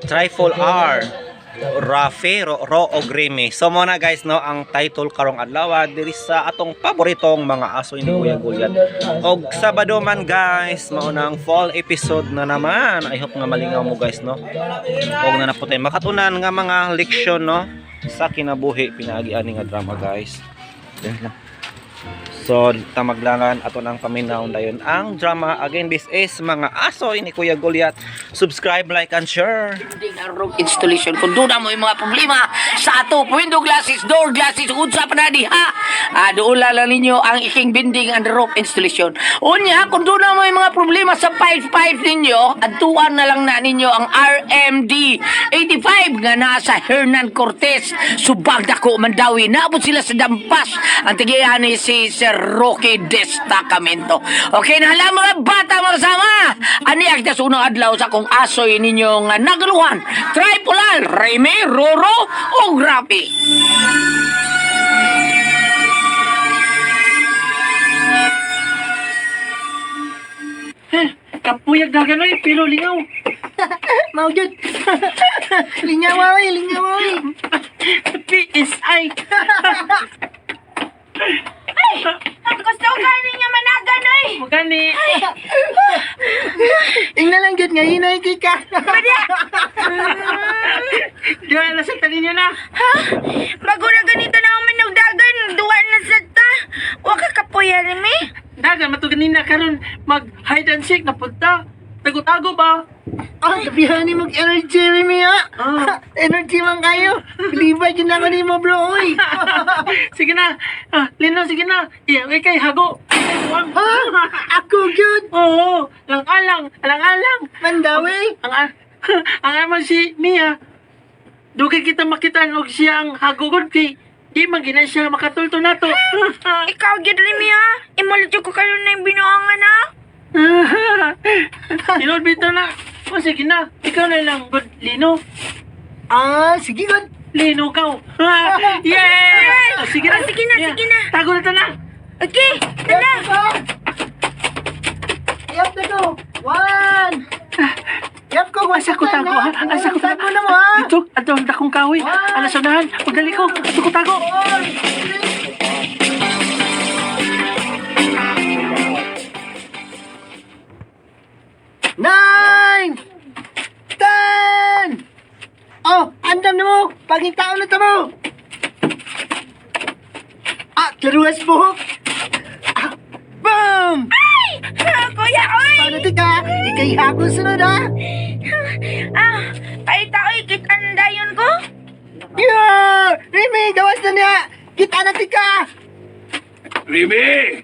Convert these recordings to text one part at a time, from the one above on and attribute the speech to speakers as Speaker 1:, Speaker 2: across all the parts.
Speaker 1: Trifle R, Rafe, Ro, Ro og Remy. So mo na guys no ang title karong adlaw diri sa atong paboritong mga aso ni Kuya Gulyat. Og Sabado man guys, mao na ang fall episode na naman. I hope nga malingaw mo guys no. Og na naputay makatunan nga mga leksyon no sa kinabuhi pinaagi ani nga drama guys. Yan lang. So, tamaglangan ato ng paminaw dayon ang drama. Again, this is Mga Aso ni Kuya Goliath. Subscribe, like, and share.
Speaker 2: Building and roof installation. Kung doon na mo yung mga problema sa ato, window glasses, door glasses, unsa pa na diha. Ah, doon lang ninyo ang iking building and roof installation. Unya, kung doon na mo yung mga problema sa pipes-pipes ninyo, adtuan na lang na ninyo ang RMD 85 nga nasa Hernan Cortez, Subag Dako, Mandawi. Naabot sila sa Dampas. Ang tigihan ni si Sir Roque Destacamento. Okay na lang mga bata mga kasama. Ani ang sa unang adlaw sa kong asoy ninyong nagaluhan. Tripolar, Remy, Roro, o Grapi.
Speaker 3: Kapuyag dagan oy, pero lingaw.
Speaker 4: Mao gyud. Lingaw oy, lingaw oy.
Speaker 3: PSI.
Speaker 5: Gusto ka ninyo managan, oy!
Speaker 3: Magani.
Speaker 4: Ingna lang gyud nga hinay kay ka.
Speaker 3: Diwa na sa tanin na.
Speaker 5: Ha? Bago na ganito na ako manugdagan, duwa na sa ta. Wa ka kapuya ni mi?
Speaker 3: Dagan matuganin na karon mag hide and seek na punta. Tago-tago ba?
Speaker 4: Ah, gabihan ni mag energy Remy ha.
Speaker 3: Ah.
Speaker 4: Energy man kayo. Believe gyud na ako nimo bro oy.
Speaker 3: Sige na. Ah, Lino, sige na. Iya, kay hago.
Speaker 4: Ha? Ako gyud.
Speaker 3: Oo, lang-alang, alang-alang.
Speaker 4: Mandawi.
Speaker 3: Ang ang ama si Mia. Dugay kita makita og siya ang hagugod kay di man gina siya makatulto nato.
Speaker 5: Ikaw gyud Remy ha? Imulit ko karon na yung binuangan ha?
Speaker 3: Tinod bitaw na. O sige na, ikaw na lang, good Lino.
Speaker 4: Ah, sige gud.
Speaker 3: Lino ka. Yeah! O, sige na.
Speaker 5: Oh, sige na,
Speaker 3: Yeah.
Speaker 5: sige na.
Speaker 3: Tago na ta na.
Speaker 5: Okay, tara!
Speaker 4: Yap na ko. One. Yap ko,
Speaker 3: Asa ko tago, ha? Asa ko tago?
Speaker 4: Tago na mo ha.
Speaker 3: Dito, ato ang dakong kahoy. Ala sa unahan. Pagdali ko, ato ko tago.
Speaker 4: Four, three. Nine! 10! Oh, andam na mo! Pagitaon na tamo! Ah, laruas buhok! Ah, boom!
Speaker 5: Ay! Ah, Kuya, oy!
Speaker 4: Paano tika? Ikay ako sunod ha?
Speaker 5: Ah, paita oy, kita na dayon ko?
Speaker 4: Yeah! Remy, gawas na niya! Kita na tika!
Speaker 6: Remy!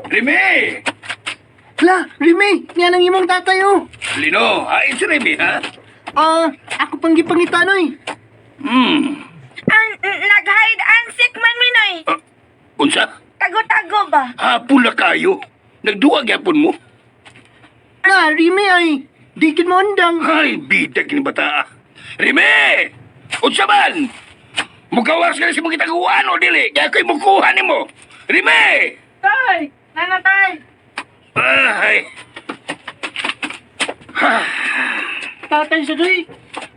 Speaker 6: Remy!
Speaker 4: Hala, Remy! Niya nang imong tatay oh!
Speaker 6: Lino, hain si Remy, ha?
Speaker 4: Ah, ako pang gipangitanoy.
Speaker 6: Hmm.
Speaker 5: Ang nag-hide and seek man minoy.
Speaker 6: Ah, unsa?
Speaker 5: Tago-tago ba?
Speaker 6: Hapon na kayo. Nagduwa gyapon mo.
Speaker 4: Na, Remy ay, di gid mo andang.
Speaker 6: Ay, bidag ni bata. Remy! Unsa man? Mugawas ka na si mga taguan o dili. Kaya ako'y mukuha nimo. Remy!
Speaker 3: Tay! Nana, tay!
Speaker 6: Ay,
Speaker 3: Tatay sa doy.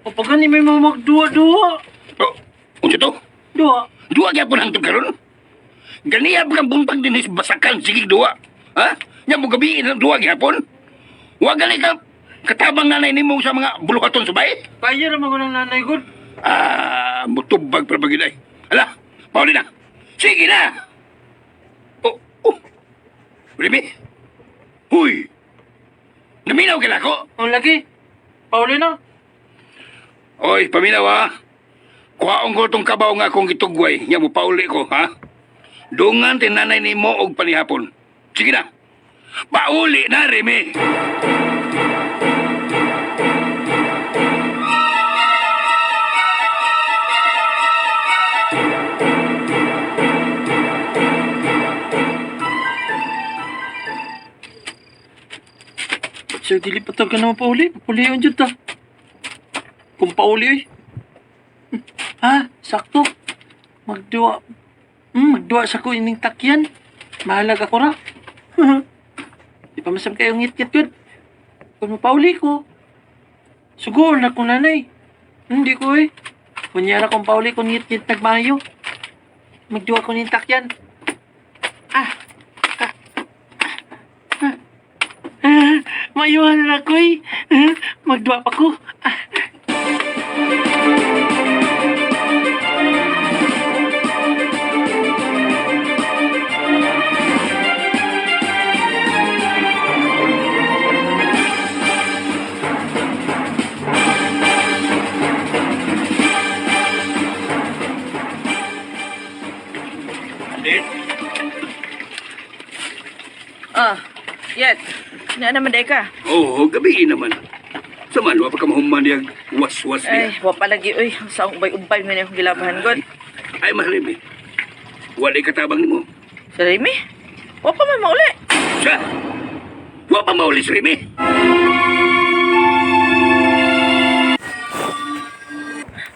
Speaker 3: O pag gani may mga magduwa-duwa.
Speaker 6: oh, unsa to?
Speaker 3: Duwa.
Speaker 6: Duwa gyapon hangtod karon? Ganiya pa kang buntag din sa basakan sige duwa. Ha? Nya mo gabi ng duwa gyapon? Wa gali ka katabang nanay nimo sa mga buluhaton subay?
Speaker 3: Kaya naman ko ng nanay god.
Speaker 6: Ah, mutubag pa bagay. Ala, pauli na. Sige na. Oh, oh. Remy? Huy. Naminaw ka na ako?
Speaker 3: Ang lagi. Pauli na.
Speaker 6: Oy, paminaw ha. Kuhaon ko tong kabaw nga akong gitugway. Nya mo pauli ko, ha? Dungan tinanay nimo og panihapon. Sige na. Pauli na, Remy.
Speaker 3: Sir, dili pa ka naman pauli. Pauli yun dyan ta. Kung pauli oy. Ha? Sakto. Magduwa. Magduwa sa ko ining takyan. Mahalag ako ra. Di pa masam kayong ngit-ngit yun. Kung mapauli ko. Sugo na kong nanay. Hindi ko eh. Kunyara kong pauli kung ngit-ngit nagmayo. Magduwa ko ning takyan. Ah. Ah. Ah. Ah. Mayuhan na ko eh. Ah, magduwa pa ko. Ah.
Speaker 6: Anet,
Speaker 5: Ah, yet. Na naman day ka.
Speaker 6: oo, gabi naman. Saman, wa pa ka mahuman niyang was-was
Speaker 5: Ay,
Speaker 6: niya.
Speaker 5: wa pa lagi uy. Sa ubay-ubay man akong gilabahan god.
Speaker 6: Ay, mahalimi. Wala'y katabang nimo.
Speaker 5: Sa Remy? Wa pa man mauli.
Speaker 6: Siya! Wa pa mauli si Remy.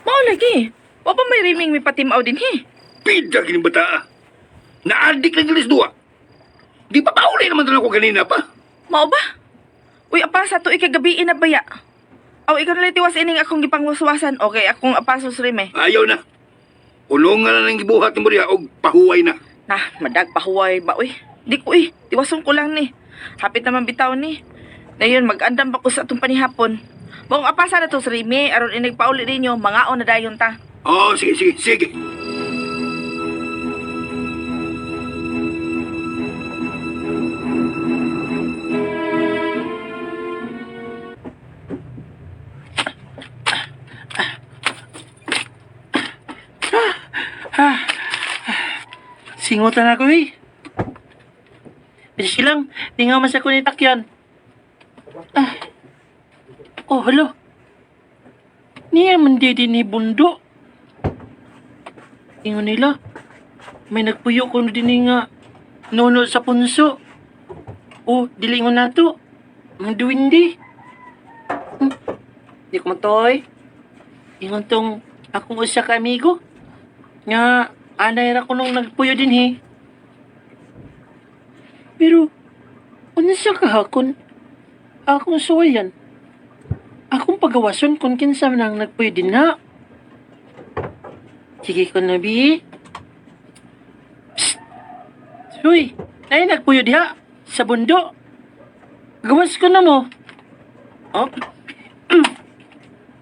Speaker 5: Mao lagi. Wa pa may Reming may patimaw din hi.
Speaker 6: Pida kining bata. Ah. Naadik lang gilis duwa. Di pa pauli naman tanong ko ganina pa.
Speaker 5: Mao ba? Uy, apa sa to ikagabi na baya. Aw, ikaw na tiwas ining akong gipangwaswasan. Okay, akong apasos Remy.
Speaker 6: Ayaw na. Ulungan na ng gibuhat ni Maria og pahuway na.
Speaker 5: Nah, madag pahuway ba uy. Di ko uy, tiwason ko lang ni. Hapit naman bitaw ni. Dayon mag-andam pa ko sa atong panihapon. Maong apasa na to sa Remy, aron inig pauli ninyo, mangaon na dayon ta.
Speaker 6: Oo, sige, sige, sige.
Speaker 3: Singutan ako eh. Bilis lang, di nga man sa kunin takyan. Ah. Oh, hello. Niya man di din ni bundo. Ingon nila, may nagpuyo ko din nga nuno sa punso. Oh, dili ingon nato. Ang duwindi. Di ko man toy. Ingon tong akong usa ka amigo. Nga, anay ra ko nung nagpuyo din he. Pero, unsa ka hakon? Akong suwayan. Akong pagawason kung kinsa man ang nagpuyo din na. Sige ko na, bi. Psst! Suy, ay nagpuyo diha sa bundo. Gawas ko na mo. Oh.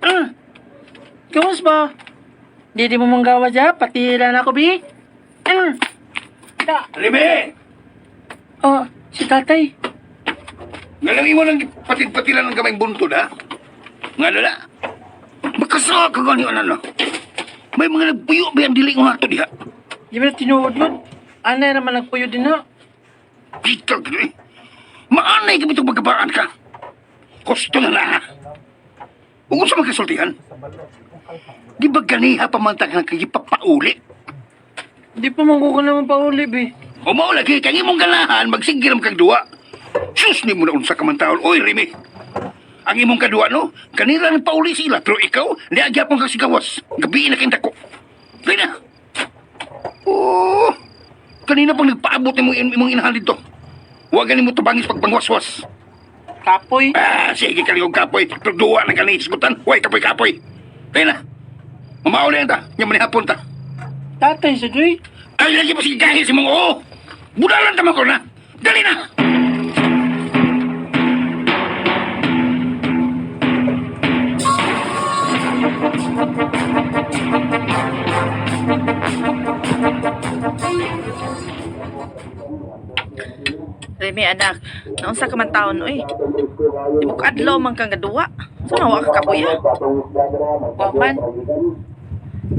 Speaker 3: Ah. Gawas ba? Di di mo manggawa dya, pati na ako, bi. Mm. Da.
Speaker 6: Remy!
Speaker 3: Oh, si tatay.
Speaker 6: Ngalang imo nang patid-patilan ng gamay buntod, ha? Nga lala. Makasa ka gani ano. May mga nagpuyo ba ang dili ko ato diha?
Speaker 3: Di ba na tinuod nun? Anay naman nagpuyo din na.
Speaker 6: Peter, eh. Maanay ka bitong pagkabaan ka. Kusto na na, ha? Huwag mo sa magkasultihan. Di ba ganiha pamantag ng kagipapauli?
Speaker 3: Di pa man ko naman pauli, bi.
Speaker 6: O mao lagi, kang imong ganahan, magsigil ang kagduwa. Sus, ni mo na unsa ka man taon. Oy, Remy. Ang imong kaduwa, no? Kanila nang pauli sila. Pero ikaw, niagyapon ka sigawas. Gabi na kayong dako. Dali na. Oh, kanina pang nagpaabot ni imong, imong inahan dito. Huwag ganin mo tabangis pagpangwaswas.
Speaker 3: Kapoy.
Speaker 6: Ah, sige kaligog kapoy. Pero duwa na ka hisgutan. Huwag kapoy-kapoy. Dali na. Mamauli na ta. Yung manihapon ta.
Speaker 3: Tatay sa doy.
Speaker 6: Ay, lagi pa sige gahi si mong oo. Budalan tama ko na. Dali na.
Speaker 5: Remy anak, naunsa ka man taon uy. Di mo kaadlaw man kang gaduwa. So nawa ka kapuya.
Speaker 3: Waman.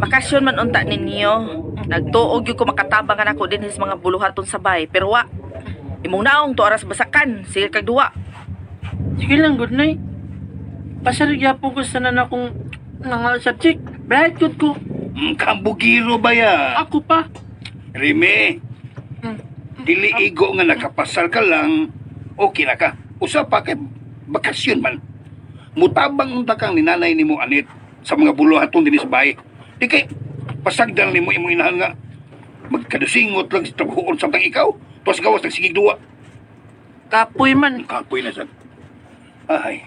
Speaker 5: Bakasyon man unta ninyo. Nagtuog gyud ko makatabang nako dinhi sa mga buluhaton sa bay, pero wa. Imong naong to aras basakan, sige kag duwa.
Speaker 3: Sige lang, good night. Pasar gyapon ko sa nan akong nga subject. Bright good ko.
Speaker 6: Kambugiro ba ya?
Speaker 3: Ako pa.
Speaker 6: Remy,
Speaker 3: Mm.
Speaker 6: dili igo nga nakapasar ka lang, okay na ka. Usa pa kay bakasyon man. Mutabang unta kang ninanay nimo anit sa mga buluhaton dinhi sa bahay. Di kay pasagdan nimo imong inahan nga magkadusingot lang sa trabahoon samtang ikaw. Tuwas gawas nagsigig duwa.
Speaker 3: Kapoy man.
Speaker 6: Kapoy na sad. Ay.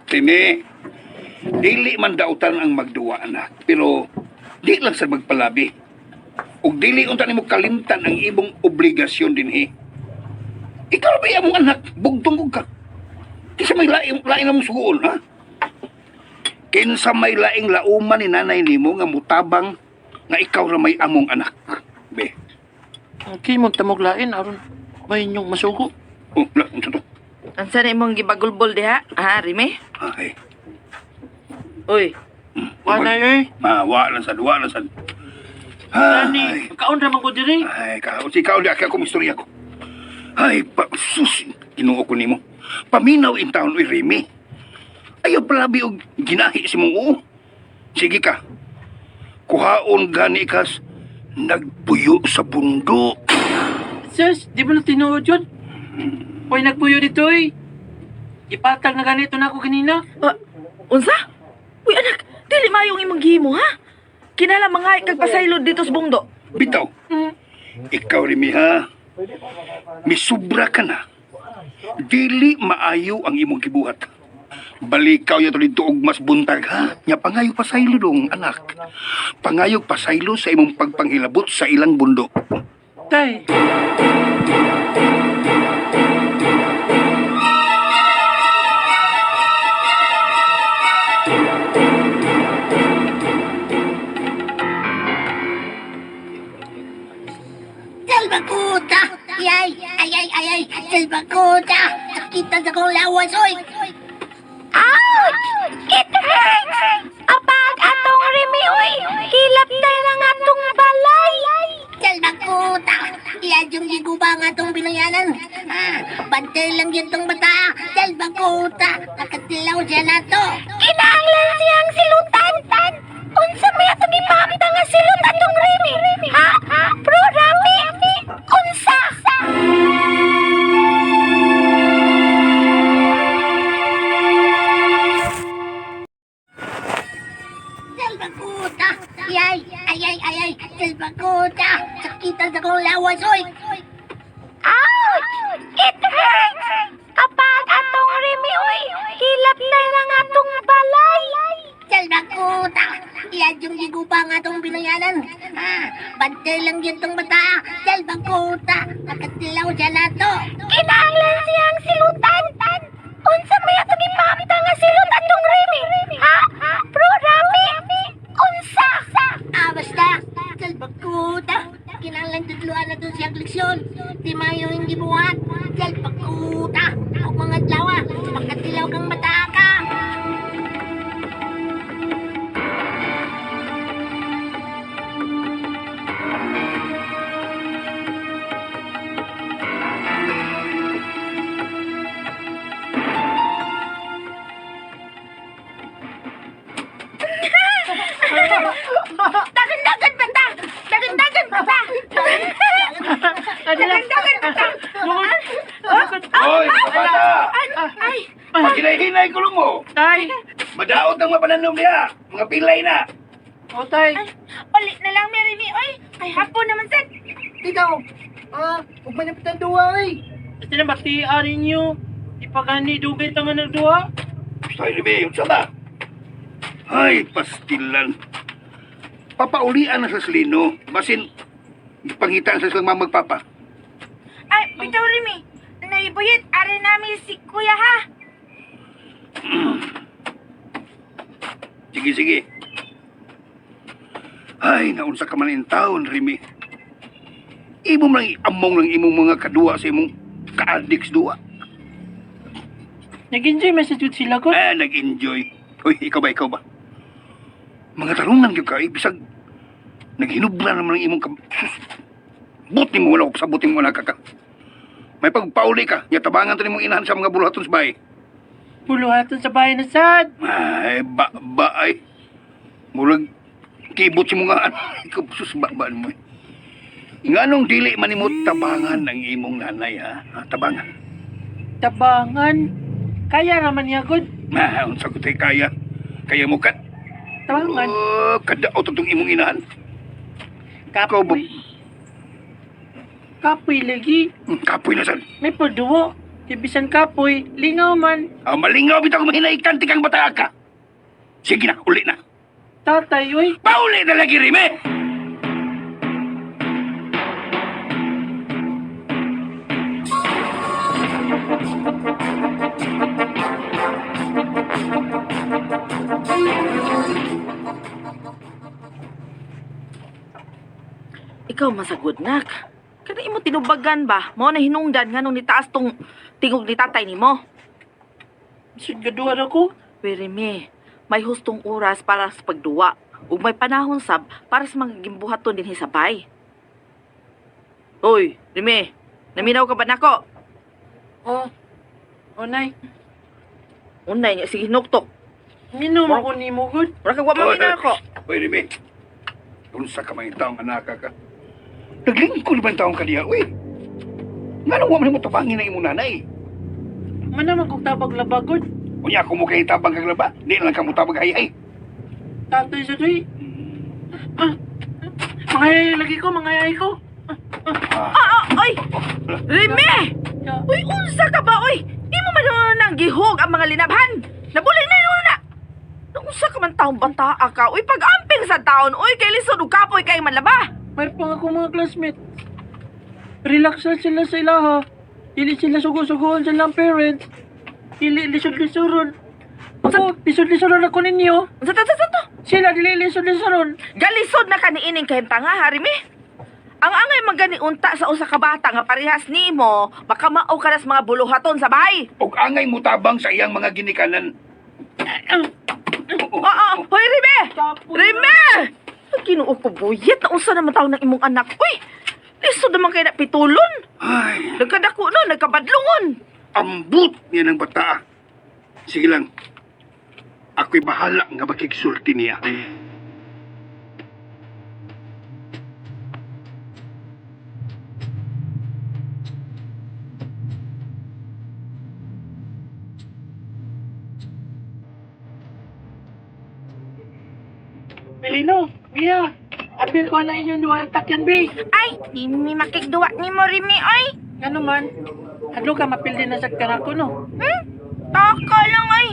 Speaker 6: Timi, dili man dautan ang magduwa anak, pero di lang sa magpalabi. Ug dili unta nimo kalimtan ang imong obligasyon dinhi. Ikaw ba among anak, bugtong og ka. Kinsa may laing laing among sugoon, ha? Kinsa may laing lauman ni nanay nimo nga mutabang nga ikaw ra may among anak. Be.
Speaker 3: Okay, magtamog lain aron may inyong masugo.
Speaker 6: Oh, la, unsa to?
Speaker 5: Unsa na imong gibagulbol diha? Ha, Rime?
Speaker 6: Ay.
Speaker 5: Uy,
Speaker 3: Wala eh.
Speaker 6: Ma, wa lang sad, wa lang sad.
Speaker 3: Ani,
Speaker 6: Ay.
Speaker 3: kaon ra man ko diri.
Speaker 6: Ay, ka, si ikaw di ako istorya ko. Ay, pa, sus, Ginoo ko nimo. Paminaw in town uy Remy. Ayaw palabi og ginahi si mong oo. Sige ka. Kuhaon gani kas nagpuyo sa bundok.
Speaker 3: Sus, di ba na tinuod yun? Hoy, nagpuyo dito eh. Ipatag na ganito na ako kanina.
Speaker 5: Ah, unsa? Uy anak, dili maayong imong gihimo ha? Kinala mga kag pasaylo dito sa bungdo.
Speaker 6: Bitaw. Ikaw Remy ha. Misubra ka na. Dili maayo ang imong gibuhat. Balikaw niya to dito og mas buntag ha. Nya pangayo pasaylo dong anak. Pangayo pasaylo sa imong pagpanghilabot sa ilang bundok.
Speaker 3: Tay,
Speaker 4: Salbakuta! Ay, ay, ay, ay, ay, salbakuta! Sakita sa kong lawas, oy!
Speaker 7: Ouch! It hurts! Apag atong Remy, uy! Hilap na lang atong balay!
Speaker 4: Salbakuta! Iyan yung giguba nga tong binayanan. Ah, bantay lang yun tong bata. Salbakuta! Nakatilaw siya na to.
Speaker 7: Kinahanglan siyang silutan! Unsa may atong ipamta nga silot atong Remy? Ha? Bro Rami? Unsa?
Speaker 4: Salbakuta! Ay, ay, ay, ay, ay, salbakuta! Sakita sa kong lawas, oy!
Speaker 7: Ouch! It hurts! Apag atong Remy, uy! Hilap na lang atong balay!
Speaker 4: Salbakuta! Iyan yung giguba nga tong binayanan. Ah, bantay lang yun tong bata. Salbakuta! Nakatilaw siya na to.
Speaker 7: Kinahanglan siyang silutan! Unsa may atong ipamta nga silot atong Remy? Ha? Bro Rami? Unsa?
Speaker 4: Ah, basta! Salbakuta! Kinahanglan tudluan na dun siyang leksyon. Di mayo yung gibuhat. Salbakuta! Huwag mga adlaw ah. Makatilaw kang bata ka.
Speaker 7: Dagan-dagan pa ta! Dagan-dagan pa ta! Dagan-dagan pa ta!
Speaker 6: Hoy, bata!
Speaker 7: Ay!
Speaker 6: Paghinay-hinay ko mo.
Speaker 3: tay.
Speaker 6: Madaot ang mapananom niya. Mga pilay na.
Speaker 3: O tay.
Speaker 7: Uli na lang, Mary Oy! Ay, hapon naman, sad!
Speaker 4: Ikaw! Ah, huwag manapit ang duwa eh.
Speaker 3: Basta na batian ninyo. Ipagani dugay ta nga nagduha.
Speaker 6: Basta Remy, unsa ba? Ay, pastilan. Papaulian na sa Slino. Basin, pangitaan sa silang mamagpapa.
Speaker 7: Ay, bitaw Remy! Naibuyit, are namin si Kuya, ha?
Speaker 6: Sige, sige. Ay, naunsa ka man in town, Remy. Imo man lang among lang imong mga kaduwa sa imong ka-addicts duwa.
Speaker 3: Nag-enjoy man sa jud sila ko.
Speaker 6: Ah, nag-enjoy. Uy, ikaw ba, ikaw ba? Mga tarungan gyud ka, eh, bisag naghinubra naman ang imong ka... Sus, buti mo wala ko sa buti mo wala ka ka. May pagpauli ka, nya tabangan to nimong inahan sa mga buluhaton sa bahay.
Speaker 3: Buluhaton sa bahay na sad.
Speaker 6: Ay, ba, ba, ay. Murag, kibot si mga ano. Ikaw, sus, ba, ba, mo eh. Nga nung dili man nimo tabangan ang imong nanay, ha? Ha, tabangan.
Speaker 3: Tabangan. Kaya raman niya gud.
Speaker 6: Ah, unsa ko tay kaya. Kaya mo kat.
Speaker 3: Tabangan.
Speaker 6: Oh, kadaot itong imong inahan. Ikaw ba?
Speaker 3: Kapoy. Kapoy lagi.
Speaker 6: Kapoy na sad.
Speaker 3: May pagduwa. Kay bisan kapoy, lingaw man.
Speaker 6: Ah, malingaw bitaw kung mahinaikan tikang bata ka. Sige na, uli na.
Speaker 3: Tatay, oy.
Speaker 6: Pauli na lagi, Rime!
Speaker 5: Ikaw masagod nak. Kada imo tinubagan ba? Mao na hinungdan nganong nitaas tong tingog ni tatay nimo.
Speaker 3: Bisod gaduhan ako.
Speaker 5: Pero may hustong oras para sa pagduwa ug may panahon sab para sa mga gimbuhaton dinhi sa bay. Hoy, Rime, naminaw ka ba nako?
Speaker 3: Oh. Oh, nay.
Speaker 5: Unay niya sige nuktok.
Speaker 3: Minom ako nimo gud.
Speaker 5: Mura kag wa maminaw ako.
Speaker 6: Oy, Rime. Unsa ka may taong anaka ka? Naglingkod ba ang taong ka diha, uy? Nga nung mo tabangin ang imong nanay?
Speaker 3: Mana man kog tabag labagod.
Speaker 6: Unya ako mo kay tabang kag laba, di na lang ka mo tabang hay-hay.
Speaker 3: Tatay sa doy. Ah. Mga lagi ko, mga yay ko.
Speaker 5: Ah, ah, oy! Rime! Uy, unsa ka ba, oy? Imo man na nang gihog ang mga linabhan. Nabuli na yun na. Unsa ka man taong bataa ka, uy, pag-amping sa taon, uy, kay lisod ug kapoy kay manlaba.
Speaker 3: May pang ako mga classmate. Relax lang sila sa ilaha. Dili sila sugo-sugoon sa ilang parents. Dili lisod-lisoron. Ako, lisod-lisoron ako ninyo.
Speaker 5: Unsa ta ta ta ta?
Speaker 3: Sila dili lisod-lisoron.
Speaker 5: Galisod na kaniining kahimtanga, Harime. Ang angay magani unta sa usa ka bata nga parehas nimo, baka mao ka na sa mga buluhaton sa bahay.
Speaker 6: Og angay mo tabang sa iyang mga ginikanan.
Speaker 5: Oo, oh, hoy Rime! Rime! Ay, Ginoo ko buyet na unsa naman taon ng imong anak. Uy, lisod naman kay na pitulon.
Speaker 6: Ay,
Speaker 5: Nagkadako no, nagkabadlungon.
Speaker 6: ambot niya ng bata. Sige lang. Ako'y bahala nga makigsulti niya.
Speaker 3: Melino, Mia, apil ko na inyong duha takyan, be.
Speaker 7: Ay, di mi makigduwa nimo Rimi oy.
Speaker 3: Ngano man, hadlo ka mapildi na sa ako, no?
Speaker 7: Hmm? Taka lang ay.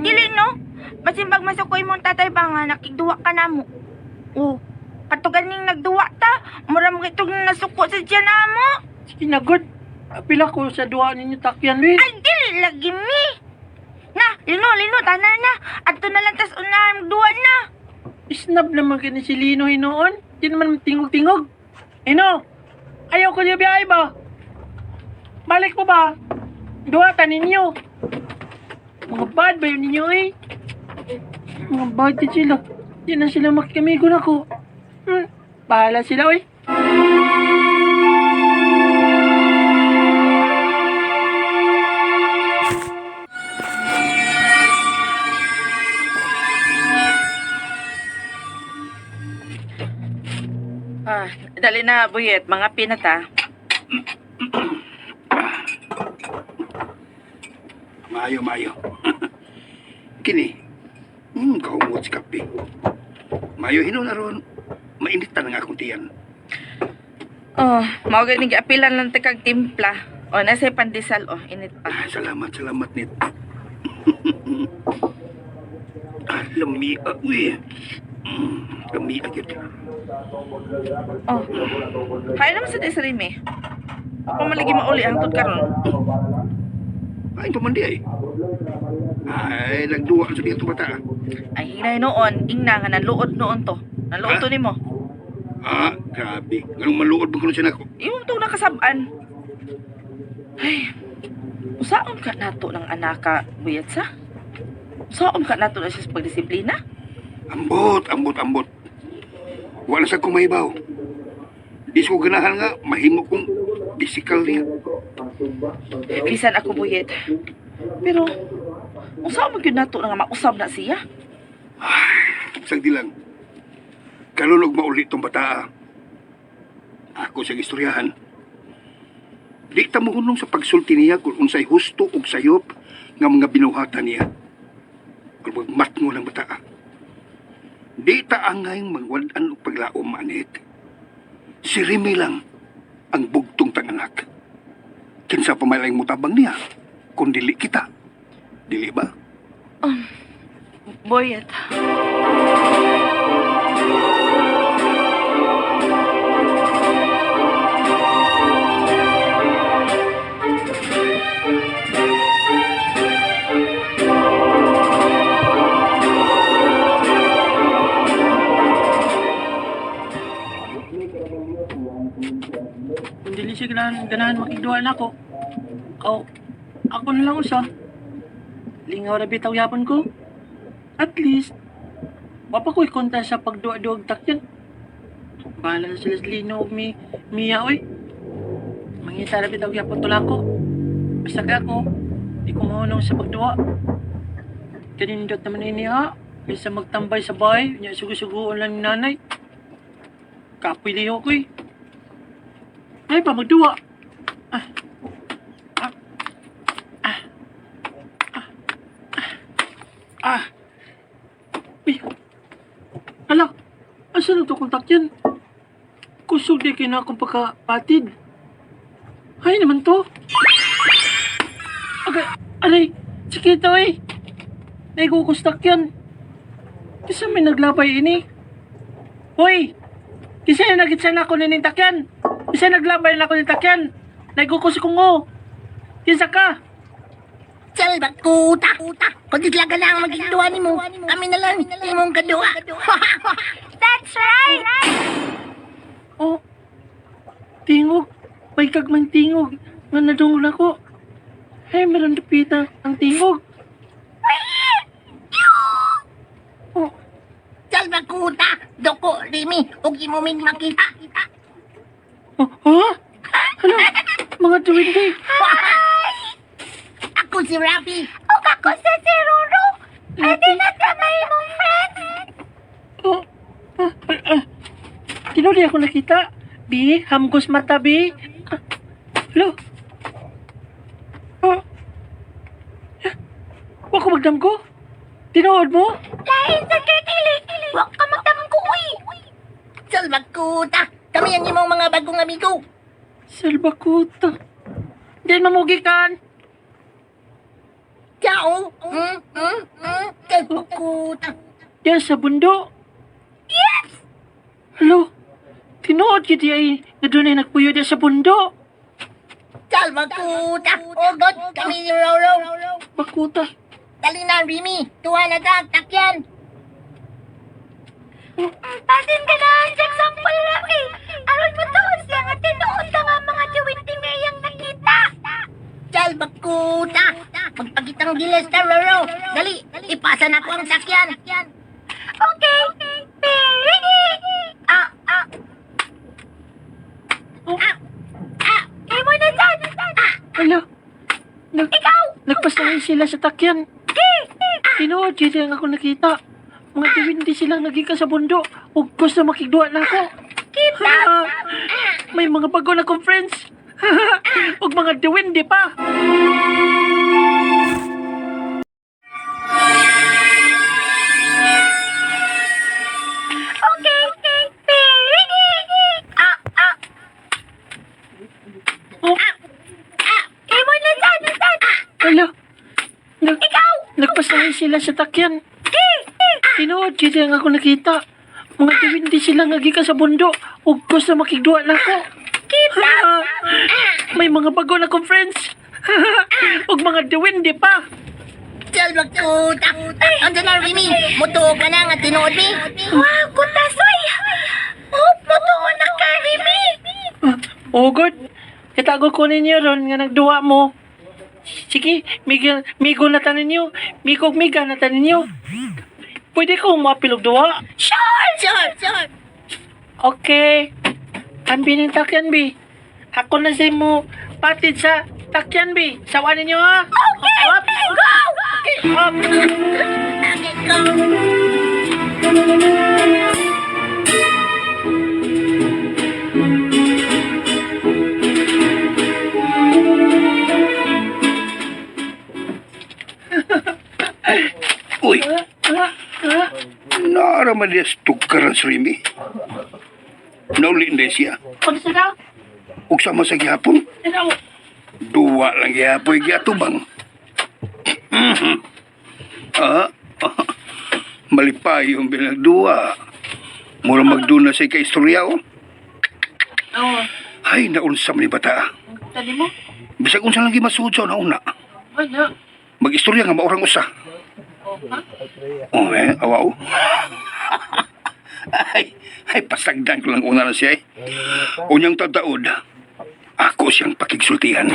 Speaker 7: Dili no. Basin pag masukoy mong tatay ba nga nakigduwa ka namo. Oh, katugan ning nagduwa ta, mura mo kitog nasuko sa tiyan namo.
Speaker 3: Sige na, good. Apil ako sa duha ninyo takyan, be.
Speaker 7: Ay, dili lagi mi. Na, lino, lino, tanan na. Adto na lang tas unahan duwa na.
Speaker 3: Isnab naman kini si Lino hinoon. Di naman tingog-tingog. Ino, ayaw ko niya biyay ba? Balik mo ba? Duha ta ninyo. Mga bad ba yun ninyo eh? Mga bad din sila. Di na sila makikamigo na ko. Bahala sila oy.
Speaker 5: Ah, dali na buyet, mga pinata.
Speaker 6: Maayo, maayo. Kini, kahumot si kape. Maayo hinon na ron. Mainit na nga akong tiyan.
Speaker 5: Oh, mao gani giapilan lang ta kag timpla. Oh, nasa pandesal oh, init pa.
Speaker 6: Ah, salamat, salamat, Nit. Ah, lami, ah, uy. Lami, agad.
Speaker 5: Oh. Hay naman sa di sa Rime. Ako malagi mauli ang tud karon.
Speaker 6: Ay, pamandi ay. Ay, nagduwa sa dito bata.
Speaker 5: Ay hinay noon, ingna nga naluod noon to. Naluod to nimo.
Speaker 6: Ah, grabe. Ganong maluod ba kuno siya nako?
Speaker 5: Imo to nakasab-an. Ay. Usaon ka nato ng anaka, buyat sa? Usaon ka nato na siya sa pagdisiplina?
Speaker 6: Ambot, ambot, ambot. Wala sa kumahibaw. Di ko ganahan nga, mahimo kong physical niya.
Speaker 5: Bisan ako buyet. Pero usaon man gyud nato na nga mausab na siya?
Speaker 6: Sagdi lang. Kalunog mauli tong bata. Ako sa istoryahan. Di ta mohunong sa pagsulti niya kung unsay husto ug sayop nga mga binuhatan niya. Kung magmatngo ng bata. Di ta angay magwad-an og paglaom anit. Si Remy lang ang bugtong tanganak. Kinsa pa may laing mutabang niya, kung dili kita. Dili ba?
Speaker 5: Boyet.
Speaker 3: Kung dili siya ganahan, ganahan makigduha nako. Aw, ako na lang usa. Lingaw ra bitaw yapon ko. At least, wapa ko'y konta sa pagduwa-duwag takyan. Bahala na sila sa Lino ug mi Mia oy. Mangita ra bitaw yapon tula ko. Basta kay ako, di ko mahunong sa pagduwa. Kanindot naman ini ha. Bisa magtambay sa bahay, nya sugo-sugoon lang ni nanay. Kapoy liho ko eh. Ay pa magduwa. Ah. Ah. Ah. Ah. Ah. Ah. Uy. Ala. Asa na to kontak yan? Kusog di kayo na akong pagkapatid. Ay naman to. Agay, aray, sikita eh. Naigukustak yan. Kasi may naglabay ini. Hoy! Kasi nagitsa na ako ninintakyan. Isa naglabay na ako ninintakyan. Naigukus ko ngo. Kinsa ka?
Speaker 4: Salbakuta! Kung di talaga lang magigduwa ni mo, kami na lang imong kaduwa.
Speaker 7: That's right!
Speaker 3: Oh. Tingog. May kagman tingog. Nga nadungol ako. Hey, meron dupita ang tingog. Oh,
Speaker 4: Salbakuta! Doko, Rimi, ug imo mig makita.
Speaker 3: oh, ha? Hala, mga duwende.
Speaker 4: Ako si Rafi.
Speaker 7: Ug ako sa si Roro. Pwede na ta mahimong friends.
Speaker 3: Oh, ah, ah, ah. Tinuli ako nakita. Bi, hamgos mata, bi. Ah, Hello? Oh. Eh, Wa ko magdamgo? Tinuod mo?
Speaker 7: Lain sa kay dili. Wa ka magdamgo uy.
Speaker 4: Salbakuta! Kami ang imong mga bagong amigo.
Speaker 3: Salbakuta. Diyan mamugi kan.
Speaker 4: Ciao! Salbakuta!
Speaker 3: Diyan sa bundo. Yes! Hello? Tinuod gid ay nga dunay nagpuyo diyan sa bundo.
Speaker 4: Salbakuta! Oh God, kami ni Roro.
Speaker 3: Bakuta.
Speaker 4: Dali na, Rimi. Tuwa na ta, takyan.
Speaker 7: Basin ka na ang example Rafi. Aron mo tuon siya nga tinuod ka nga mga duwende nga iyang nakita.
Speaker 4: Salbakuta! Magpakitang gilas ta, Roro. Dali, ipasa na ko ang sakyan.
Speaker 7: Okay, be ready. Ah, ah.
Speaker 3: Oh.
Speaker 7: Ah, ah. Imo na dyan. Ah,
Speaker 3: Hello? Nag
Speaker 7: ikaw.
Speaker 3: Nagpasahay sila sa takyan. Tinuod gid ang ako nakita. Mga diwindi silang nagika sa bundo. Ug gusto makigduwa na ako.
Speaker 7: Kita.
Speaker 3: May mga bago na akong friends. Ug mga diwindi pa.
Speaker 7: Okay, be ready. Ah, ah.
Speaker 3: Oh,
Speaker 7: Ah, imo na dyan. Ah,
Speaker 3: hello. Nag
Speaker 7: ikaw.
Speaker 3: Nagpasahay sila sa takyan. Tinuod gid ang ako nakita. Mga diwindi silang nagika sa bundo. Ug gusto makigduwa na ako.
Speaker 7: Kita.
Speaker 3: May mga bago na akong friends. Ug mga diwindi pa.
Speaker 4: Salbakuta! Andiyan na, Rimi. Mutuo ka na nga tinuod, mi.
Speaker 7: Wow, kutasoy. Oh, mutuon na ka, Rimi.
Speaker 3: Oh, good. Itago ko ninyo ron nga nagduwa mo. Sige, migo, migo na ta ninyo. Migog miga na ta ninyo. Pwede ko mapilog duwa.
Speaker 7: Sure.
Speaker 4: Sure, sure.
Speaker 3: Okay. Ang bining takyan, bi. Ako na sa mo patid sa takyan, bi. Sawa ninyo, ha?
Speaker 7: Okay,
Speaker 3: Up.
Speaker 7: go.
Speaker 3: Okay, up.
Speaker 4: Okay, go.
Speaker 6: Uy,
Speaker 3: Ah, ah.
Speaker 6: naaraman niya sa tugkaran sa Rimi. Nauli na siya.
Speaker 3: Pagsa na.
Speaker 6: Ug sama sa gihapon.
Speaker 3: Tanaw.
Speaker 6: Duwa lang gihapoy giatubang. Ah, malipay yung binagduwa. Mura magduna sa ika-istorya, oh.
Speaker 5: Oo.
Speaker 6: Ay, naunsa man ni bata.
Speaker 5: Tadi mo?
Speaker 6: Bisag unsa lang gimasud sa una-una.
Speaker 5: Wala.
Speaker 6: Mag-istorya nga maurang usa. Oh, eh, awaw. Ay, ay, pasagdan ko lang una na siya eh. Unyang tadaod, ako siyang pakigsultihan.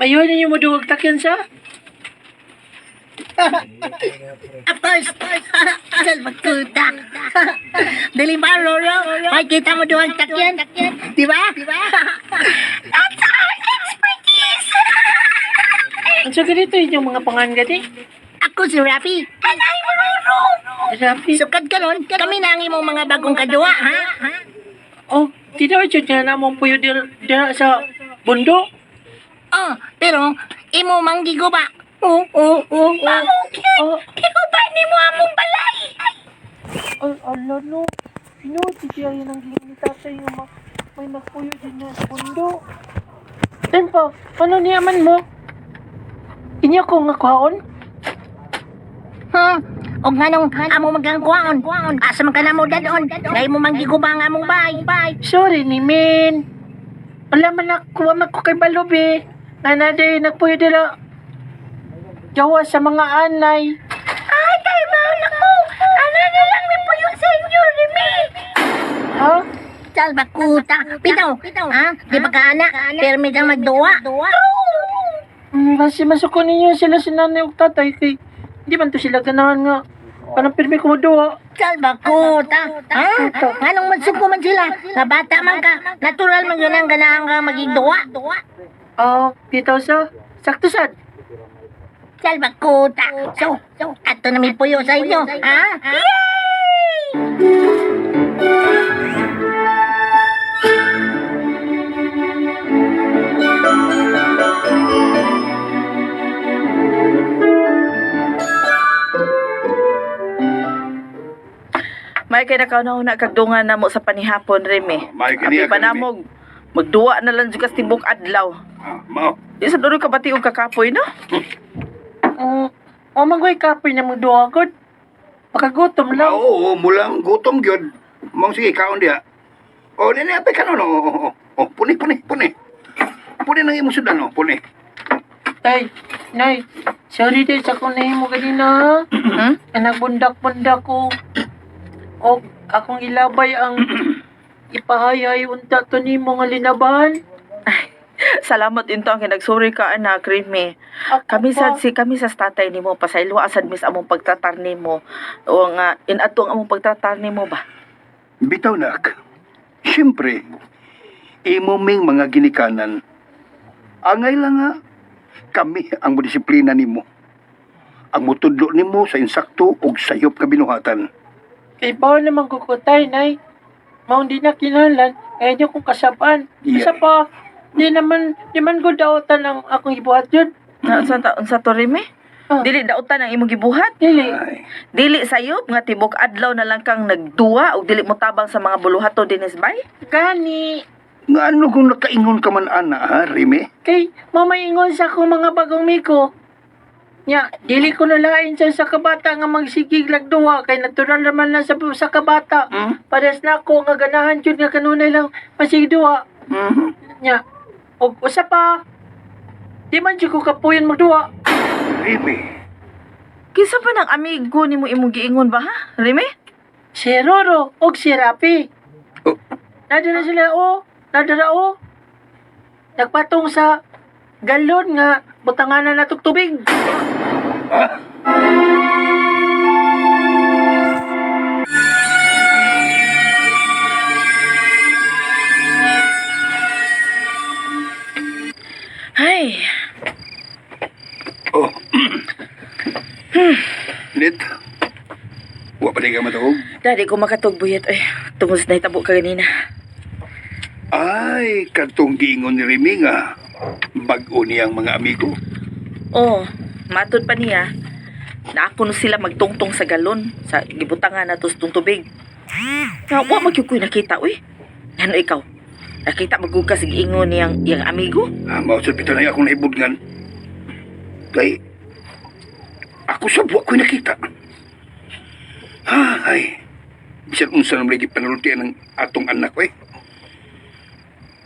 Speaker 3: Mayon ninyo mo duwag takyan sa?
Speaker 4: Of course. Salbakuta. Dili ba, Roro? Makikita mo doon takyan. Di ba?
Speaker 7: That's our expertise!
Speaker 3: Ang sa ganito inyong mga pangan gani?
Speaker 4: Ako si Rafi.
Speaker 7: And I'm Roro!
Speaker 3: Rafi.
Speaker 4: Sukad ka nun, kami na ang imong mga bagong kaduwa, ha?
Speaker 3: Oh, tinaw jud nga namong puyo dira sa bundo.
Speaker 4: Oh, pero imo mang giguba. Oo, oo, oo, oo.
Speaker 3: Oh,
Speaker 7: Kikuba ni mo among balay!
Speaker 3: ay, ala no. Pinuti siya yun ang giingin ni tatay nga may magpuyo din na sa bundo. Tempo, ano niya man mo? Inyo ko nga kwaon?
Speaker 4: Og nganong amo magang kuwaon. Asa man ka na mo dadon? Ngay mo mang giguba ang among bay.
Speaker 3: Sorry ni Min. Wala man ako, wa man ko kay balobi. Nga na di, nagpuyo dira. Jawa sa mga anay.
Speaker 7: Ay, kay maon ako! Ano na lang may puyo sa inyo, Remy!
Speaker 3: Ha?
Speaker 4: Salbakuta. Pitaw, ha? Di ba ka ana? Permi kang magduwa.
Speaker 3: Kasi masuko ninyo sila si nanay ug tatay kay di man to sila ganahan nga. Parang pirmi ko moduwa.
Speaker 4: Salbakuta. Ha? Nganong magsuko man sila? Nga bata man ka. Natural man yun ang ganahan ka maging duwa.
Speaker 3: Ah, bitaw sa sakto sad.
Speaker 4: Salbakuta. So, ato na may puyo sa inyo. Ha?
Speaker 5: May kay nakauna-una kagdungan na mo sa panihapon, Remy.
Speaker 6: May kaniya
Speaker 5: Abi pa
Speaker 6: ka, Remy.
Speaker 5: na mo, magduwa na lang jud kas tibok adlaw.
Speaker 6: Ah, mao.
Speaker 5: Di sa dulo ka bati og kakapoy, no?
Speaker 3: Oh, magway kapoy na moduwa gud. Makagutom lang.
Speaker 6: Oo, mulang gutom gyud. Mong sige, kaon diha. Oh, nini, apay ka no, no. Oh, oh, oh, puni, puni, puni. Puni nang imong sudan, oh, puni.
Speaker 3: Tay, nay, sorry din sa kung nahimo ganina. ha?
Speaker 5: Hmm?
Speaker 3: Nga nagbundak-bundak ko. Og akong ilabay ang ipahayay unta to nimo nga linaban.
Speaker 5: Salamat into ang nagsorry ka anak, Remy.
Speaker 3: Ako
Speaker 5: Kami
Speaker 3: pa.
Speaker 5: sad si kami sa tatay nimo pasaylo asad mis among pagtratar nimo. O nga inato ang among pagtratar nimo ba.
Speaker 6: Bitaw nak. Siyempre, imo ming mga ginikanan. Angay lang nga, kami ang modisiplina nimo. Ang mutudlo nimo sa insakto ug sayop nga binuhatan.
Speaker 3: Kay bawal naman kukutay, nay. Maong di na kinahanglan, kaya niyo kong kasabaan.
Speaker 6: Yeah.
Speaker 3: Isa pa, di naman, di man ko daotan ang akong ibuhat yun.
Speaker 5: Na unsa ta unsa to Remy?
Speaker 3: Ah.
Speaker 5: Dili dautan ang imong gibuhat.
Speaker 3: Dili.
Speaker 6: Ay,
Speaker 5: Dili sayop nga tibok adlaw na lang kang nagduwa ug dili mo tabang sa mga buluhato dinis bay.
Speaker 3: Gani.
Speaker 6: nga ano kung nakaingon ka man ana ha, Remy?
Speaker 3: Kay, mamaingon sa akong mga bagong miko. Nya, dili ko nalain sa kabata nga magsigig lagduwa kay natural naman na sa kabata.
Speaker 6: Hmm?
Speaker 3: Pares na ako nga ganahan jud nga kanunay lang masigduwa.
Speaker 6: Mhm.
Speaker 3: Nya, og usa pa, di man jud ko kapuyon magduwa.
Speaker 6: Remy,
Speaker 5: Kinsa pa nang amigo nimo imong giingon ba ha? Remy?
Speaker 3: Si Roro og si Rapi.
Speaker 6: Oh.
Speaker 3: Nadara sila o, nadara o. Nagpatong sa galon nga butanganan na tubig.
Speaker 5: Ay,
Speaker 6: Oh. Nit. Wa pa di ka matuog?
Speaker 5: dali ko makatugbuyat ay tungod sa nahitabo ka ganina.
Speaker 6: Ay, katong giingon ni Remy nga. Bag-o niyang mga amigo.
Speaker 5: Oh, Matod pa niya, na ako no sila magtungtong sa galon sa gibutangan na to sa tubig. Na wa man gyud ko'y nakita uy. Ngano ikaw? Nakita magud ka sig ingon niyang iyang amigo?
Speaker 6: Ah, mao sad bitaw na akong naibudngan. Kay ako sa buwa ko'y nakita. Ah, ay. Bisan unsa naman lagi panultian ng atong anak ko eh.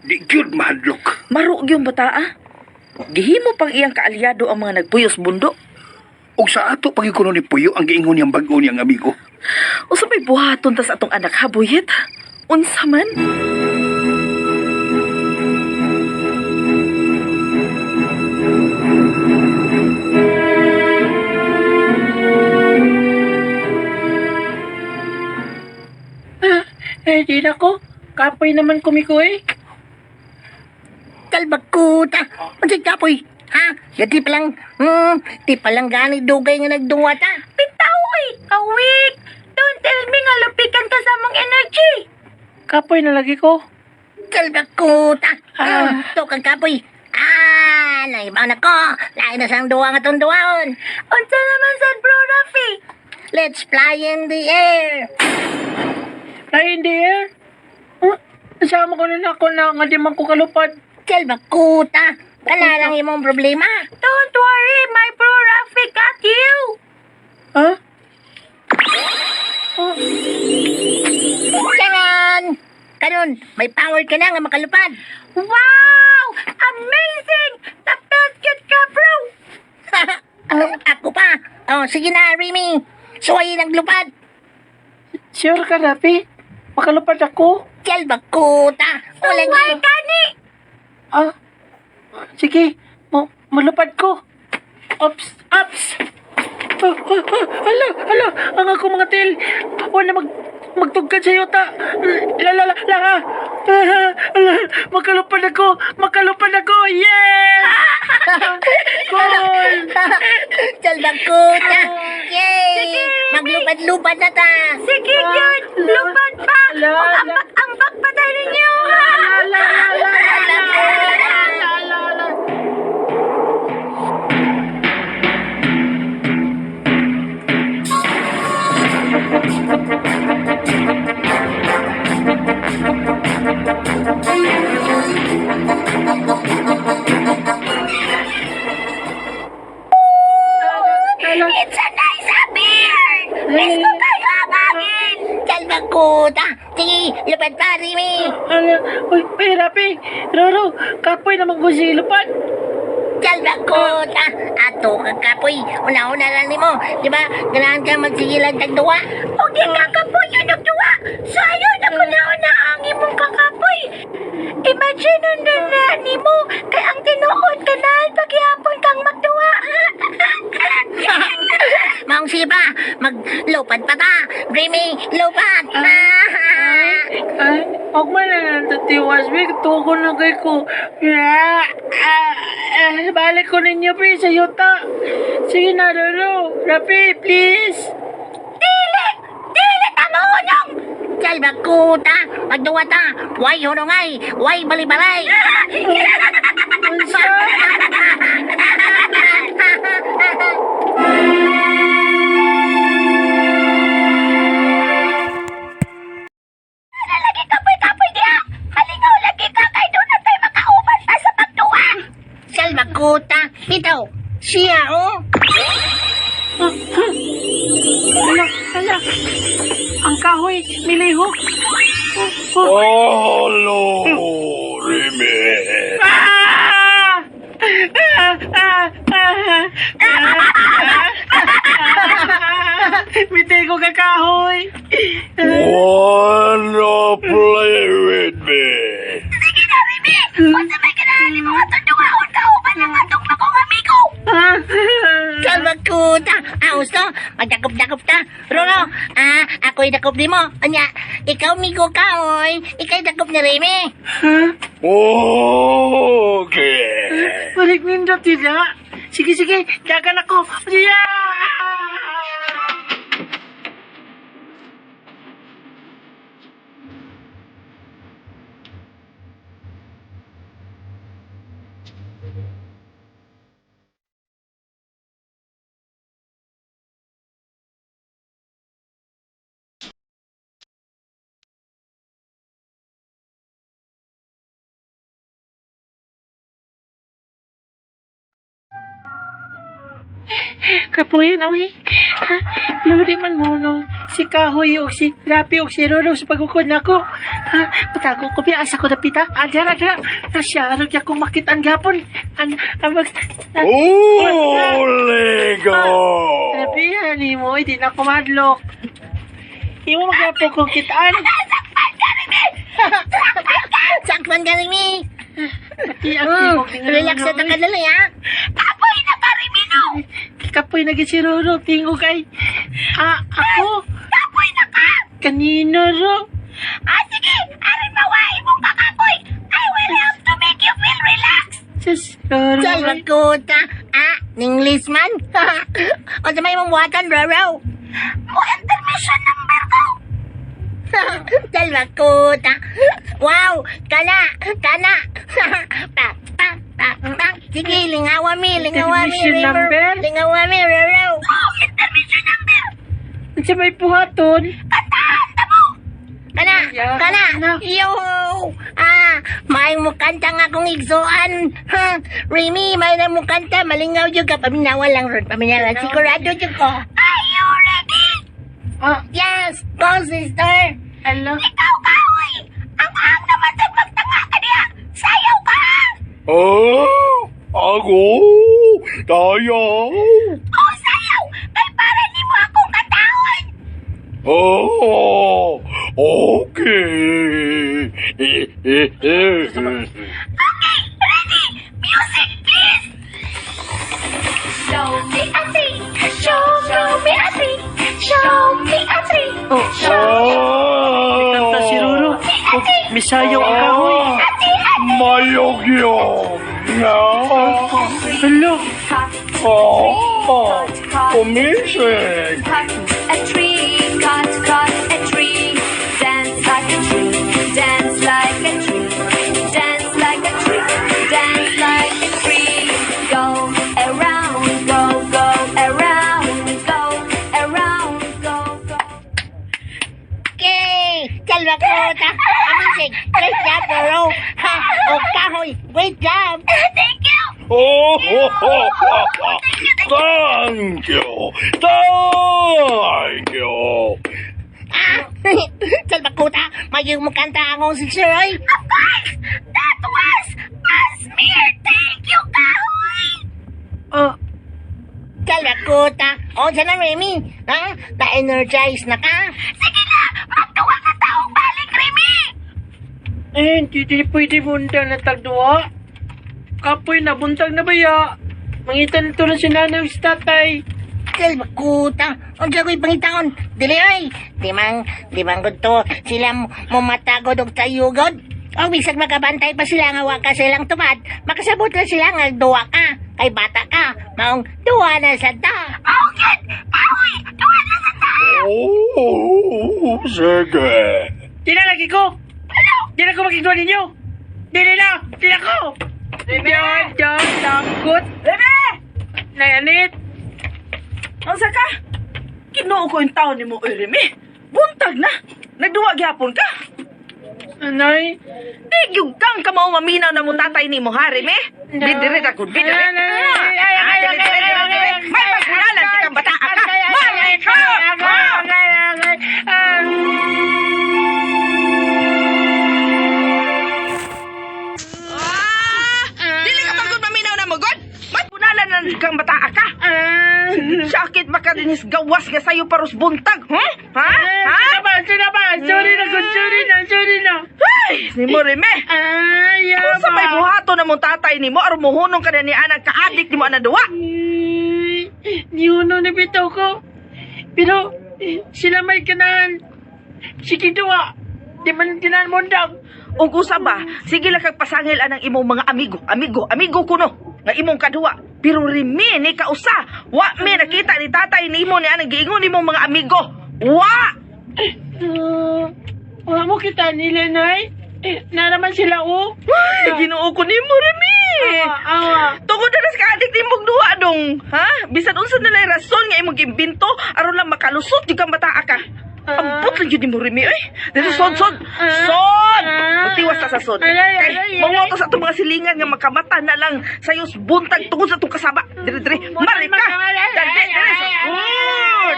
Speaker 6: Di gyud mahadlok.
Speaker 5: Maro gyud bata ah. Gihimo pang iyang kaalyado ang mga nagpuyos bundo.
Speaker 6: Og sa ato pagikuno ni Puyo ang giingon niyang bag-o niyang amigo.
Speaker 5: Usa may buhaton ta sa atong anak ha, Buyet? Unsa man?
Speaker 3: Eh, di na ko. Kapoy naman kumiko eh.
Speaker 4: Kalbakuta. Unsay kapoy? Ha? Gati pa lang, di pa lang gani dugay nga nagduwa ta.
Speaker 7: Bitaw oy, kawik. Don't tell me nga lupikan ka sa mong energy.
Speaker 3: Kapoy na lagi ko.
Speaker 4: Kalbakuta. Ah. To kang kapoy. Ah, naibaw na ko. Lain na sang duwa nga tong duwaon.
Speaker 7: Unsa naman sad bro Rafi?
Speaker 4: Let's fly in the air.
Speaker 3: Fly in the air. Huh? Kasama ko na na ako na nga di man ko kalupad.
Speaker 4: Kalbakuta. Wala lang imong problema.
Speaker 7: Don't worry, my bro Rafi got you.
Speaker 3: Ha?
Speaker 4: Charan! Karon, may power ka na nga makalupad.
Speaker 7: Wow! Amazing! The best cute ka, bro!
Speaker 4: Ako pa. Oh, sige na, Remy. Suwayin ang lupad.
Speaker 3: Sure ka, Rafi? Makalupad ako?
Speaker 4: Kalbakuta. Wala
Speaker 7: Why gani?
Speaker 3: Ah, sige. Malupad ko. Ops, ops. Ah, ah, ah, hala, hala. Ang ako mga til. Wala magtugkad sa yuta. La, la, la, la. Ah, ah, ala, makalupad ako. Makalupad ako. Yeah! Cool!
Speaker 4: Kalbakuta. Yay! Maglupad-lupad na ta.
Speaker 7: Sige, cute! Lupad pa!
Speaker 3: Ala,
Speaker 7: O
Speaker 3: ala.
Speaker 7: ambak-ambak pa tayo ninyo!
Speaker 3: La, la, la, la, la, la, la, la.
Speaker 7: It's a nice beer! Presko kayo ang hangin!
Speaker 4: Kalbakuta. Sige, lupad pa, Remy.
Speaker 3: Ala, uy, uy, Rapi, Roro, kapoy naman ko si lupad.
Speaker 4: Kalbakuta. Ato kang kapoy. Una-una lang nimo. Di ba? Ganahan ka magsigilan tagduwa.
Speaker 7: O gikakapoy yun ang duwa! So ayaw na ko na ang imong kakapoy! Imagine na na nimo kay ang tinuod kanahan paghihapon kang magduwa!
Speaker 4: Maong sipa, maglupad pa ta. Remy, lupad.
Speaker 3: Ay, huwag man na lang tatiwas, Big. Tuko na kay ko. Ah, ah, ah, balik ko ninyo, Pi, sa yuta. Sige na, Roro. Rapi, please.
Speaker 7: Dili! Dili tamuhunong!
Speaker 4: Kalbakuta. Magduwa ta. Way hunongay. Way balibalay.
Speaker 3: Unsa?
Speaker 7: Ano lagi kapoy-kapoy diha? Halingaw lagi ka kay doon na tayo makauban pa sa pagduwa!
Speaker 4: Salbakuta. Bitaw. Siya, oh.
Speaker 3: Ala, ala. Ang kahoy, milihok. Oh, oh.
Speaker 6: Hello, Remy.
Speaker 3: Ah! Ah! Ah! Ah! Ah! Ah! Bitay ko kakahoy.
Speaker 6: Wanna play with me?
Speaker 7: Sige na, Remy! Unsa may ganahan nimo atong duwaon kauban ang atong bagong amigo?
Speaker 3: Ah!
Speaker 4: Salbakuta. Ah, gusto? Magdakop-dakop ta. Roro, ah, ako'y dakop nimo. Anya, ikaw migo ka, oy. Ika'y dakop ni Remy.
Speaker 6: Okay.
Speaker 3: Balik nindot yun, ha? Sige, sige. Dagan ako. Yeah! Kapuyo na, uy. Ha? Lodi man mo, no. Si Kahoy o si Rapi o si Roro sa pagukod na ako. Ha? Patago ko, asa ko dapita. Adara, adara. Asya, arog akong makitaan gapon. An, ang mag...
Speaker 6: Oh, Lego!
Speaker 3: Rapi, ani mo, hindi na kumadlok. Imo magyapon kong kitaan.
Speaker 4: Sakman ka, Remy.
Speaker 3: Pati ang tingog ni
Speaker 4: Relax na
Speaker 3: Roro,
Speaker 4: ka dali, ha? Kapoy na ka, Remy, no?
Speaker 3: Kapoy na gid si Roro, tingog ay. Ah, ako?
Speaker 4: Kapoy na ka!
Speaker 3: Kanino, Ro?
Speaker 4: Ah, sige! Aron mawain mong kakapoy! I will help to make you feel relaxed!
Speaker 3: Sus, Roro.
Speaker 4: Salvakuta! Ah, English man! O sa may mamuhatan, Roro! Mo intermission number ko! Salvakuta! Wow! Kana! Kana! Pa, pa, pa, pa. Sige, lingawa mi, lingawa mi,
Speaker 3: Intermission
Speaker 4: Roro.
Speaker 3: number?
Speaker 4: Lingawa mi, Roro! Oh, intermission number!
Speaker 3: Unsa may buhaton?
Speaker 4: Kana,
Speaker 3: Yeah.
Speaker 4: kana,
Speaker 3: Ano?
Speaker 4: yo! Ah, may mukanta nga akong igsoan. Ha, Remy, may na mukanta, malingaw jud ka, paminawa lang ron, paminawa. Sigurado jud ko. Are you ready?
Speaker 3: Ah,
Speaker 4: Yes, go sister.
Speaker 3: ala.
Speaker 4: Ikaw ka, oy! Ang ang naman sa pagtanga ka niya! Sayaw ka!
Speaker 6: Oh, ako! Tayo!
Speaker 4: Oh, sayaw! Kay para nimo akong kataon!
Speaker 6: Oh, okay.
Speaker 4: Okay, ready? Music, please! Show me a tree! Show, show me a tree! Show me a tree!
Speaker 3: Oh,
Speaker 6: Oh,
Speaker 3: kanta si Roro. Oh, misayaw ang kahoy.
Speaker 6: Mayog-yog!
Speaker 3: Hello.
Speaker 6: Oh, amazing!
Speaker 8: Cut a tree, cut, cut a tree. Dance like a tree, dance like a tree, dance like a tree, dance like a tree. Go around, go, go around, go around, go, go.
Speaker 4: Okay! Salvakota! Amazing! Great job, Roro! Ha! Oh, kahoy! Great job! Thank you!
Speaker 6: Oh, thank you! Thank you!
Speaker 4: Ah! Salvakota! May mukanta akong sister, oy! Of course! That was a smear! Thank you, kahoy!
Speaker 3: Oh,
Speaker 4: Salvakota! O, siya na, Remy! Ha? Na-energize na ka? Sige na! Magtuwa na taong balik, Remy!
Speaker 3: eh, hindi di pwede buntag na tagduwa. Kapoy na, buntag na ba ya? Mangitan na to na si nanay ug si tatay.
Speaker 4: Salvakuta! Unsa ko'y pangitaon? Dili oy! Di man, di man gud to sila mumatagod og tayugod. O bisag makabantay pa sila nga wa ka silang tupad, makasabot na sila nga duwa ka. Kay bata ka, maong duwa na sa ta. Okay! Kahoy! Duwa na sa ta!
Speaker 6: Oh, sige.
Speaker 3: Di na lagi ko! Di na ko makigduwa ninyo! Dili na! Di na ko! Diyan, diyan, langkot!
Speaker 5: Remy!
Speaker 3: Nayanit!
Speaker 5: Unsa ka? Kinoo ko yung taon nimo, oy Remy. Buntag na. Nagduwa gyapon ka.
Speaker 3: Anay!
Speaker 5: Di gyud kang kamao maminaw na mo tatay nimo ha, Remy. Bidire ta gud, bidire.
Speaker 3: Ay, ay, ay, ay, ay, ay, ay, ay, ay,
Speaker 5: May magkunalan si kang bata ka. Malay ka! Dili ka pagod maminaw na mo god. May punalan na kang bata ka. Sakit ba ka dinis gawas nga sayo paros buntag, huh? Ha? Ha?
Speaker 3: Sino ba? Sorry na, good. Sorry na, sorry na.
Speaker 5: Ay, nimo Remy.
Speaker 3: Ay,
Speaker 5: Kung sa may buhato na mong tatay nimo aron mohunong ka na ni anang kaadik nimo ana duwa.
Speaker 3: Niuno na bitaw ko. Pero, sila may ganahan. Sige duwa. Di man ganahan mondang.
Speaker 5: Ug usa ba, sige lang kag pasangil anang imong mga amigo, amigo, amigo kuno nga imong kaduwa. Pero rimi ni kausa, wa mi nakita ni tatay nimo ni anang giingon nimong mga amigo. Wa!
Speaker 3: Wala mo kita nila, Nay. Eh, naraman sila, oh.
Speaker 5: Ay, Ginoo ko nimo Remi.
Speaker 3: Awa, awa.
Speaker 5: Tungod na sa kaadik nimong duwa dong, ha? Bisan unsa na lay rason nga imong gimbinto aron lang makalusot yung kang bataa ka. Ambot lang yun ni Murimi, eh. Dito, sod, sod! Sod! Magtiwas ta sa sod. Kay, mangoto sa itong mga silingan nga makamata na lang sa buntag tungod sa itong kasaba. Dire, dire, mari ka! Dali, dire, sod!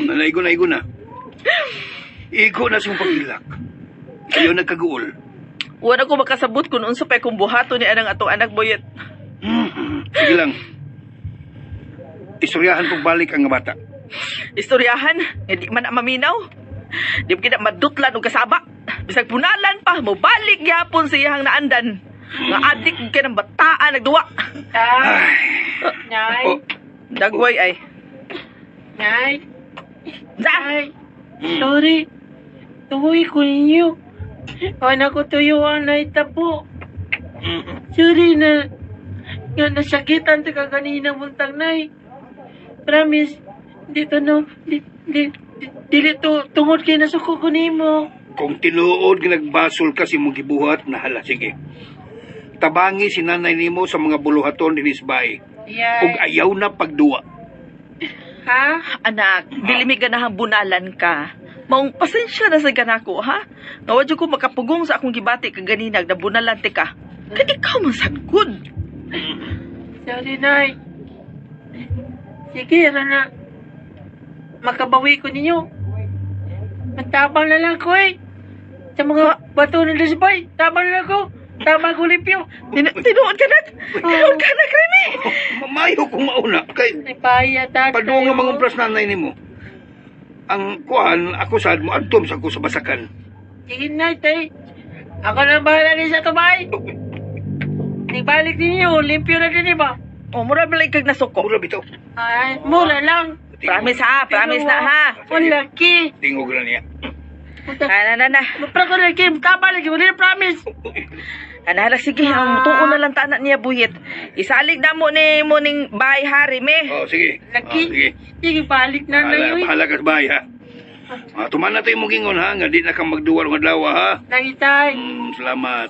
Speaker 6: Nalaigo na, igo na. Igo na siyang pagilak. Ayaw nagkaguol.
Speaker 5: Wala ko makasabot kung unsa pa kung buhato ni anang atong anak boyet.
Speaker 6: Sige lang. Istoryahan kong balik ang bata.
Speaker 5: Istoryahan, nga di man na maminaw. Di kita madutlan og kasaba. Bisag punalan pa, mobalik gyapon sa iyang naandan. Nga adik kay ng bataan nagduwa.
Speaker 4: Nay,
Speaker 6: Oh,
Speaker 5: Dagway ay.
Speaker 4: nay,
Speaker 5: Za!
Speaker 3: Sorry. Tuwi ko ninyo. Wala ko tuyo ang naitapo. Sorry na nga nasakitan ta ka kanina buntag nay. Promise, dito no, di, di, di, dili to, tungod kay nasuko ko nimo.
Speaker 6: Kung tinuod nga nagbasol ka si mong gibuhat, nahala, sige. Tabangi si nanay nimo sa mga buluhaton dinis bay. Ug ayaw na pagduwa.
Speaker 3: Ha?
Speaker 5: Anak, dili mi ganahang bunalan ka. Maong pasensya na sa ganako, ha? Nga wa jud ko makapugong sa akong gibati kaganinag na bunalan ti ka. Kay ikaw man sad good.
Speaker 3: Sorry, Nay. Sige, ano na. Makabawi ko ninyo. Magtabang na lang ko eh. Sa mga bato ng Lisbay, tabang na lang ko. Tabang ko limpyo.
Speaker 5: Tinuod ka na. Tinuod ka na, Krimi.
Speaker 6: Mamayo kung mauna. Kay
Speaker 3: Nagpahiya tayo.
Speaker 6: paduwa nga mga umpras nanay nimo. Ang kuan, ako sad mo adtom sa ko sa basakan.
Speaker 3: Sige, Nay, tay. Ako na ang bahala din sa tumay. Nagbalik ninyo, limpyo na din, ba?
Speaker 5: O, mura ba kag nasuko?
Speaker 6: Mura bitaw.
Speaker 3: Ay, mura lang.
Speaker 5: Promise ha, promise na ha.
Speaker 3: Ang laki.
Speaker 6: Tingog na niya.
Speaker 5: Ana na na.
Speaker 3: Mapra ko laki, tama lagi, wala na promise.
Speaker 5: Ana hala sige, ang mutuo na lang tanan niya buhit. Isalig na mo ni mo ning bay hari me.
Speaker 6: Oh, sige.
Speaker 3: Laki.
Speaker 6: Oh, sige.
Speaker 3: Sige, balik na na
Speaker 6: Bahala,
Speaker 3: yun.
Speaker 6: bahala ka sa bahay, ha? Ah, tuman na tayo mong ingon, ha? Nga di na ka magduwal ng adlaw, ha?
Speaker 3: Lagi tay.
Speaker 6: Salamat.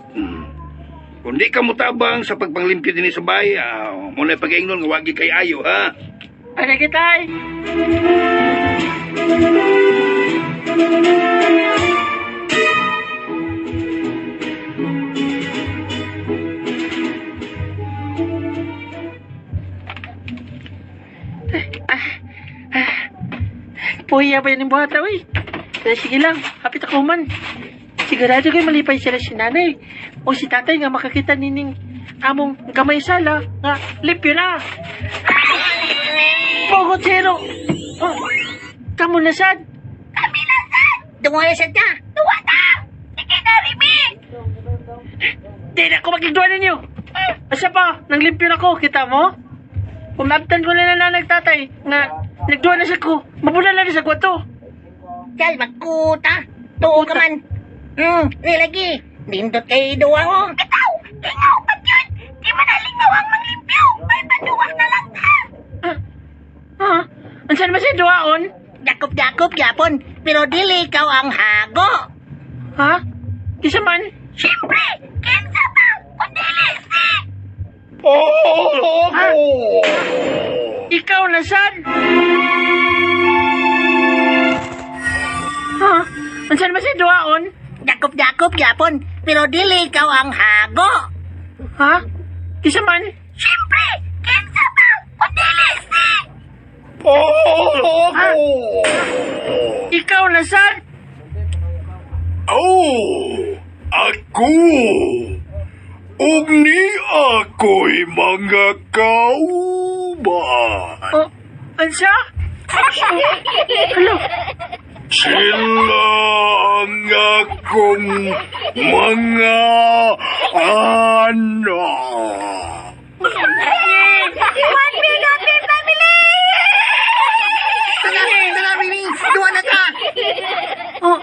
Speaker 6: Kung di ka mutabang sa pagpanglimpyo din sa bahay, muna pag-ingnon nga wagi kay ayo, ha?
Speaker 3: Ay, lagi tay. Puya ba yun yung buhata, uy? Pero sige lang, hapit ako man. Sigurado kayo malipay sila si nanay. O si tatay nga makakita nining among gamay sala nga limpyo na. Pogot zero. Oh, kamo na sad.
Speaker 4: Duwa na sad ta.
Speaker 7: Duwa ta! Sige na, Rimi!
Speaker 3: Di na ako magigduan ninyo. Asa pa, nanglimpyo na ko, kita mo? Umabtan ko na na nagtatay nga nagduwa na siya ko. Mabula na rin sa kwarto.
Speaker 4: Chal, magkuta. Tuo ka man. Nilagi. Nindot kay duwa ko.
Speaker 7: Ikaw! Ingaw pa yun! Di man nalingaw ang manglimpyo! May paduwa na lang ta!
Speaker 3: Ha? Ansan ba siya duwaon?
Speaker 4: Dakop-dakop gyapon, pero dili ikaw ang hago.
Speaker 3: Ha? Kisa man?
Speaker 7: Siyempre! Kinsa ba? Kundili si!
Speaker 6: Oh!
Speaker 3: Ha? Ikaw na sad? Ha? Ansan ba siya duwaon?
Speaker 4: Dakop-dakop gyapon, pero dili ikaw ang hago.
Speaker 3: Ha? Kisa man?
Speaker 7: Siyempre! Kinsa ba? Kundili si!
Speaker 3: Ha? Ikaw na sad?
Speaker 6: Oh! Ako! Ug ni ako'y mga kauban.
Speaker 3: Oh, ansa? Hello?
Speaker 6: Sila ang akong mga anak.
Speaker 7: One big happy family!
Speaker 4: Tara, tara, Rini, duwa na ta.
Speaker 3: Oh,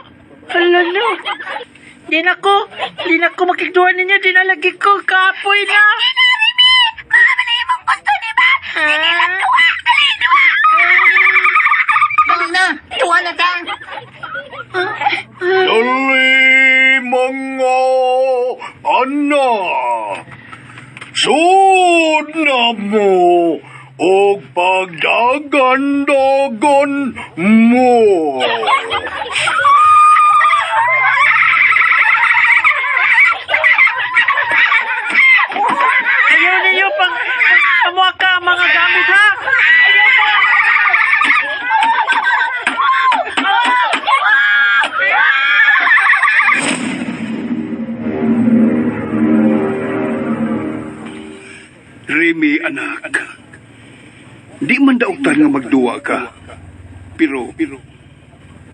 Speaker 3: hala no. Di na ko, di na ko makigduan ninyo, di na lagi ko, kapoy na.
Speaker 7: Baka imong gusto, di ba? Sige lang, duwa! Dali, duwa!
Speaker 4: Dali na, duwa na ta.
Speaker 6: Ana. Sud na mo og pagdagan-dagan mo.
Speaker 3: Ayaw ninyo pang amuha ka ang mga gamit ha!
Speaker 6: Remy, anak. Di man daugtan nga magduwa ka. Pero,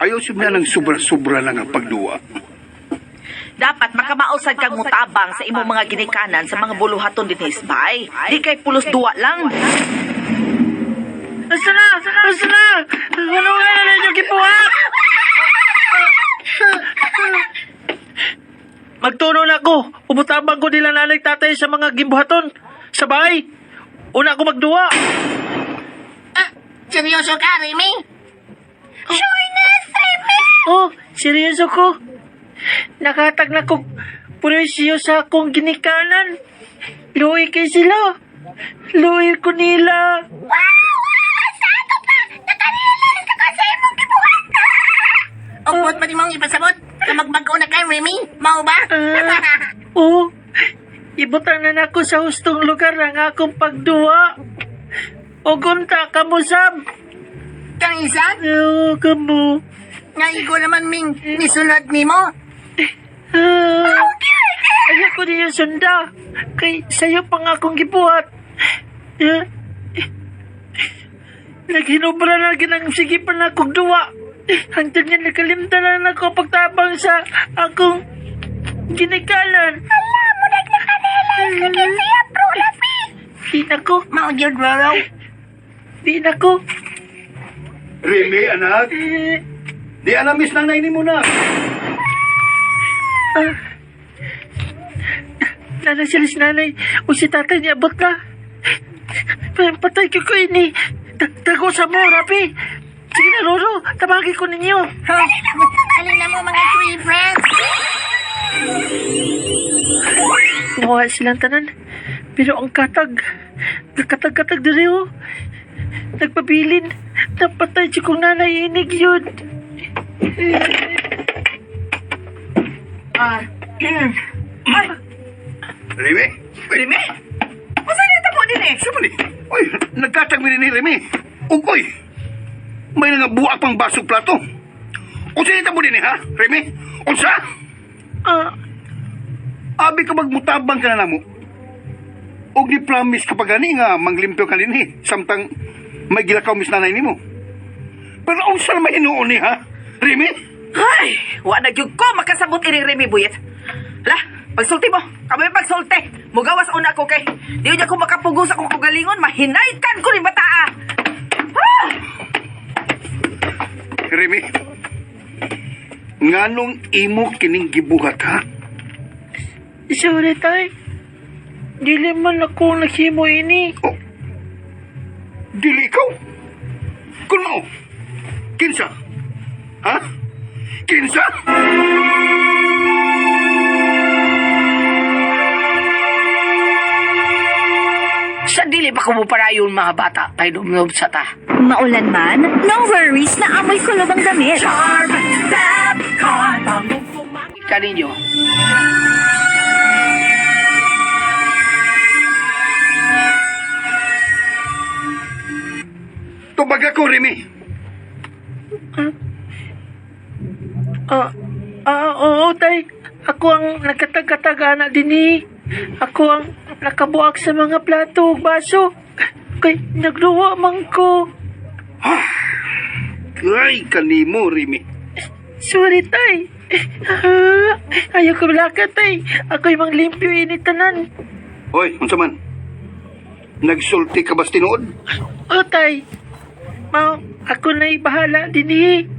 Speaker 6: ayaw sab na ng sobra-sobra lang ang pagduwa.
Speaker 5: Dapat makamausad kang mutabang sa imong mga ginikanan sa mga buluhaton dinhi bay. Di kay pulos duwa lang.
Speaker 3: Asa na? Asa na? Ano nga na ninyo gibuhat? Magtuno na ako. Umutabang ko nila nanay tatay sa mga gimbuhaton. Sa bahay. Una ako magduwa.
Speaker 4: Ah, seryoso ka, Remy? Sure na, Remy!
Speaker 3: Oh, seryoso ko. Nakatag na ko presyo sa akong ginikanan. Luwi kay sila. Luwi ko nila.
Speaker 4: Wow! Sa ato pa! Nakarealize na ka sa imong gibuhat! Upot pa ni mong ipasabot? Na magbago na kay Remy? Mao ba?
Speaker 3: Ah, oh, ibutang na nako sa hustong lugar ang akong pagduwa. O gunta ka mo, Sam.
Speaker 4: Kang isa?
Speaker 3: Oo, kamo.
Speaker 4: Nga igo naman ming nisunod nimo?
Speaker 3: Ah, ayaw ko niyo sunda. Kay sa'yo pa nga akong gibuhat. Ah, naghinubra na ginang sige pa na akong duwa. Hangtod niya nakalimtan na ako pagtabang sa akong ginikanan.
Speaker 4: Ala mo nagnakarealize ka kay siya, bro, Rafi!
Speaker 3: Di na ko,
Speaker 4: Mao gyud, bro.
Speaker 3: di na ko.
Speaker 6: Remy, anak.
Speaker 3: Eh,
Speaker 6: Di alamis lang na ini mo na.
Speaker 3: Ah. Nanay sila si nanay. O si tatay niya abot na. Patay ko ko ini. Tago sa mo, Rapi. Sige na, Roro. Tabagin ko ninyo.
Speaker 4: Ha? Alin na mo mga tree friends?
Speaker 3: Nakuha silang tanan. Pero ang katag, nagkatag-katag diri oh. Nagpabilin. Napatay si kong nanay inig yun.
Speaker 5: Ay,
Speaker 6: Remy?
Speaker 5: Remy? Unsa ni tamo dinhi?
Speaker 6: Sa man ni? Oy, nagkatag mi ni Remy. Ugoy. May nangabuak pang basog plato. Unsa ni tamo dinhi ha, Remy? Unsa?
Speaker 3: Ah,
Speaker 6: Abi ka magmutabang ka na namo. Og ni promise ka pa gani nga manglimpyo ka dinhi samtang may gilakaw mis nanay nimo. Pero unsa na may hinuon ni ha, Remy?
Speaker 5: Ay, wa na gyud ko makasabot ini Remy Buyet. Lah, pagsulti mo. Kami pagsulti. Mugawas una ko kay di niya ko makapugo sa akong kaugalingon, mahinaykan ko ni bataa. Ah!
Speaker 6: Remy. Nganong imo kining gibuhat ha?
Speaker 3: sorry tay. Dili man ako naghimo ini.
Speaker 6: Oh. Dili ikaw. Kun mao. Kinsa? Ha? Kinsa?
Speaker 2: Sa dili pa ko mo parayon mga bata, pahinumnom sa ta.
Speaker 8: Maulan man, no worries na amoy kulob ang damit.
Speaker 2: Kaninyo.
Speaker 6: Tubag ako, Remy.
Speaker 3: Ah, ah, oo, tay. Ako ang nagkatag-katag na dinhi. Ako ang nakabuak sa mga plato ug baso. Kay nagluwa man ko.
Speaker 6: Ay, kanimo, Remy.
Speaker 3: Sorry, tay. Ah, ayaw ko malaka, tay. Ako'y manglimpyo ini tanan.
Speaker 6: Hoy, unsa man? Nagsulti ka ba sa tinuod?
Speaker 3: O, tay. Mao, ako na'y bahala dinhi.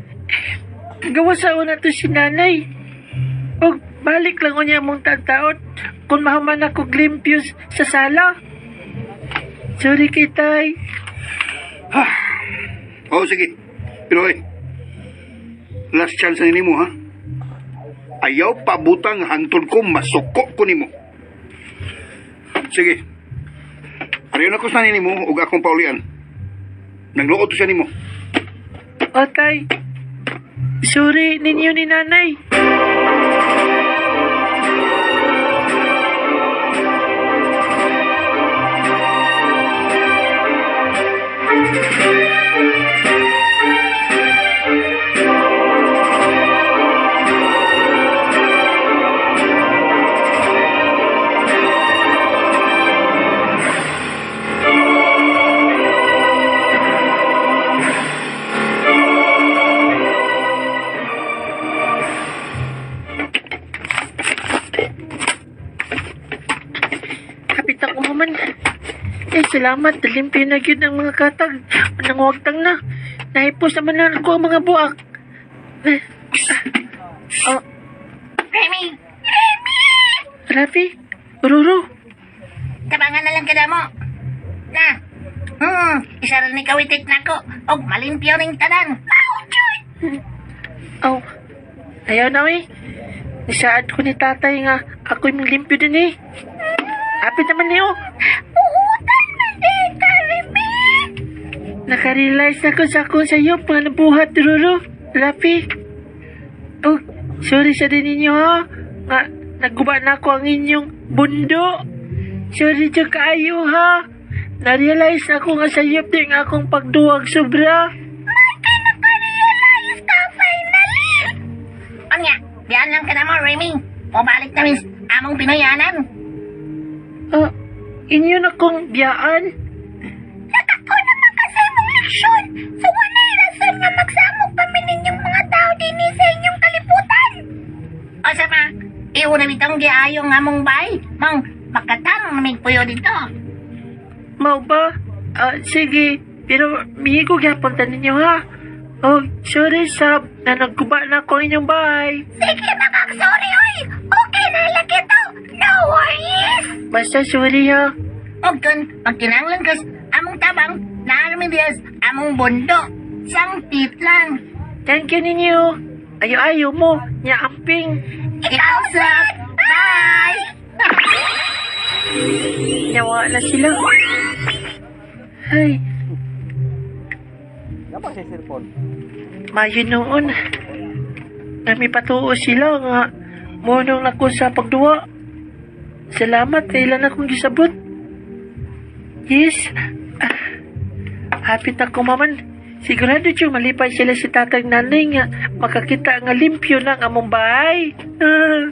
Speaker 3: Gawa sa una to si nanay. Og balik lang unya mong tagtaot kung mahuman ako limpyo sa sala. Sorry kay tay.
Speaker 6: Oo, sige. Pero oy, last chance na nimo, ha? Ayaw pabutang hangtod ko masuko ko nimo. Sige. Ariyon ako sa nimo ug akong paulian. Nagluot to siya nimo.
Speaker 3: Otay, sorry ninyo ni nanay. Kapit ako maman. Eh, salamat. Limpyo na gyud ang mga katag. Nangwagtang na. Naipos naman na ako ang mga buak. Eh, ah, oh,
Speaker 4: Remy,
Speaker 3: Rafi, Ruru,
Speaker 4: tabangan na lang kada mo. Na. Isa rin ni kawitit nako og malimpyo ning tanan. Ouch!
Speaker 3: Aw, ayaw na eh. Nisaad ko ni tatay nga ako'y limpyo din eh. Apit naman niyo.
Speaker 4: Buutan man din ka, Remy.
Speaker 3: Nakarealize na ko sa akong sayo mga nabuhat, Ruru. Rafi. Oh, sorry sa din ninyo ha. Nga, naguba na ako ang inyong bundo. Sorry dyan kaayo ha. Narealize na ako nga sayop din ang akong pagduwag sobra.
Speaker 4: Nakarealize ka finally. Anya, diyan lang ka na mo, Remy. Pabalik na mis among Pinoyanan.
Speaker 3: Ah, inyo na kong biyaan.
Speaker 4: Nakako naman kasi mong leksyon. So wala'y rason nga magsamok kami ninyong mga tao din sa inyong kalibutan. O sa pa, iuna bitong giayo nga mong bay. Mang makatanong namig puyo dito.
Speaker 3: Mau ba? Ah, sige, pero mihigo gyapon ta ninyo ha. Oh, sorry sab, na nagguba na ako ang inyong bahay.
Speaker 4: Sige, makak, sorry, oy. Okay na lagi to. No worries.
Speaker 3: Basta sorry ha.
Speaker 4: Og kun, pagkinanglan kas among tabang, naarmi diyas among bundo. Sangpit lang.
Speaker 3: Thank you ninyo. Ayo-ayo mo, nya amping.
Speaker 4: Ikaw, sir. Bye!
Speaker 3: Nawa na sila. Ay. Mayo noon. Nami patuo sila nga munong nako sa pagduwa. Salamat kay ilan akong gisabot. Yes. Ah, hapit ako maman. Sigurado yung malipay sila si tatang nanay nga makakita nga limpyo na ang among bahay. Ah.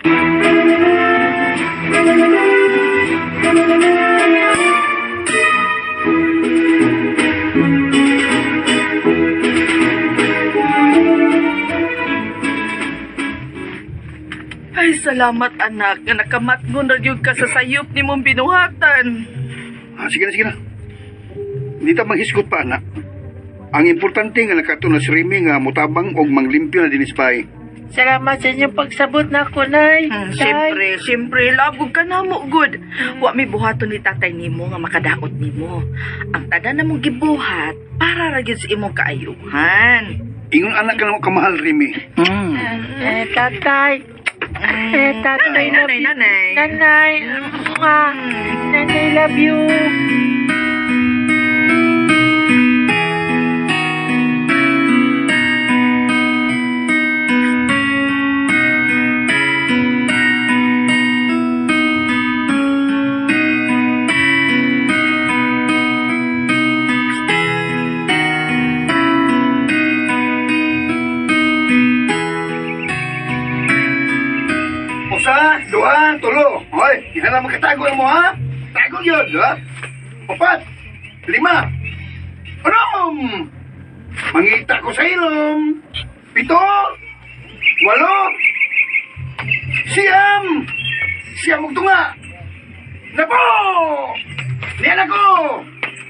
Speaker 5: Ay, salamat anak nga nakamatngon na gyud ka sa sayop nimong binuhatan.
Speaker 6: Ah, sige na, sige na. Hindi ta manghisgot pa, anak. Ang importante nga nakato na si Remy nga mutabang og manglimpyo na dinis bahay.
Speaker 3: Salamat sa inyong pagsabot na ako, Nay. Tay.
Speaker 5: Siyempre, siyempre, labog ka na mo, good. Wa may buhaton ni tatay nimo nga makadaot nimo. Ang tanan na mong gibuhat para ra gyud sa imong kaayuhan.
Speaker 6: Ingon anak ka na mo kamahal, Remy.
Speaker 3: Eh, tatay. Eh, tatay,
Speaker 5: Nanay,
Speaker 3: love
Speaker 5: nanay,
Speaker 3: you.
Speaker 5: nanay.
Speaker 3: Nanay. Mwah. Nanay, love you.
Speaker 6: Usa, duha, tulo. Hoy, di na lang makatago mo, ha? Tago yun, ha? Upat, lima, anom! Mangita ko sa ilong. 7, 8, 9, 9 og tunga. Napo! Niyan ako!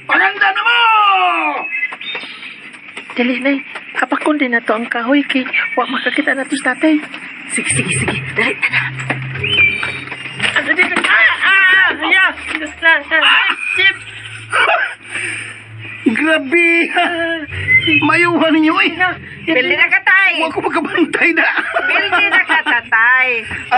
Speaker 6: Paganda na mo!
Speaker 3: Dali, Nay. Kapakon din na to ang kahoy kay wa makakita na to sa tatay.
Speaker 5: Sige, sige, sige. Dali, tana.
Speaker 3: Ah, ah, ah, ya. Ah, ah, sip.
Speaker 6: Grabe! Mayuhan ninyo eh!
Speaker 3: Na,
Speaker 5: Pili na ka, tay.
Speaker 6: Huwag ko magkabantay na!
Speaker 5: Pili na ka, tatay.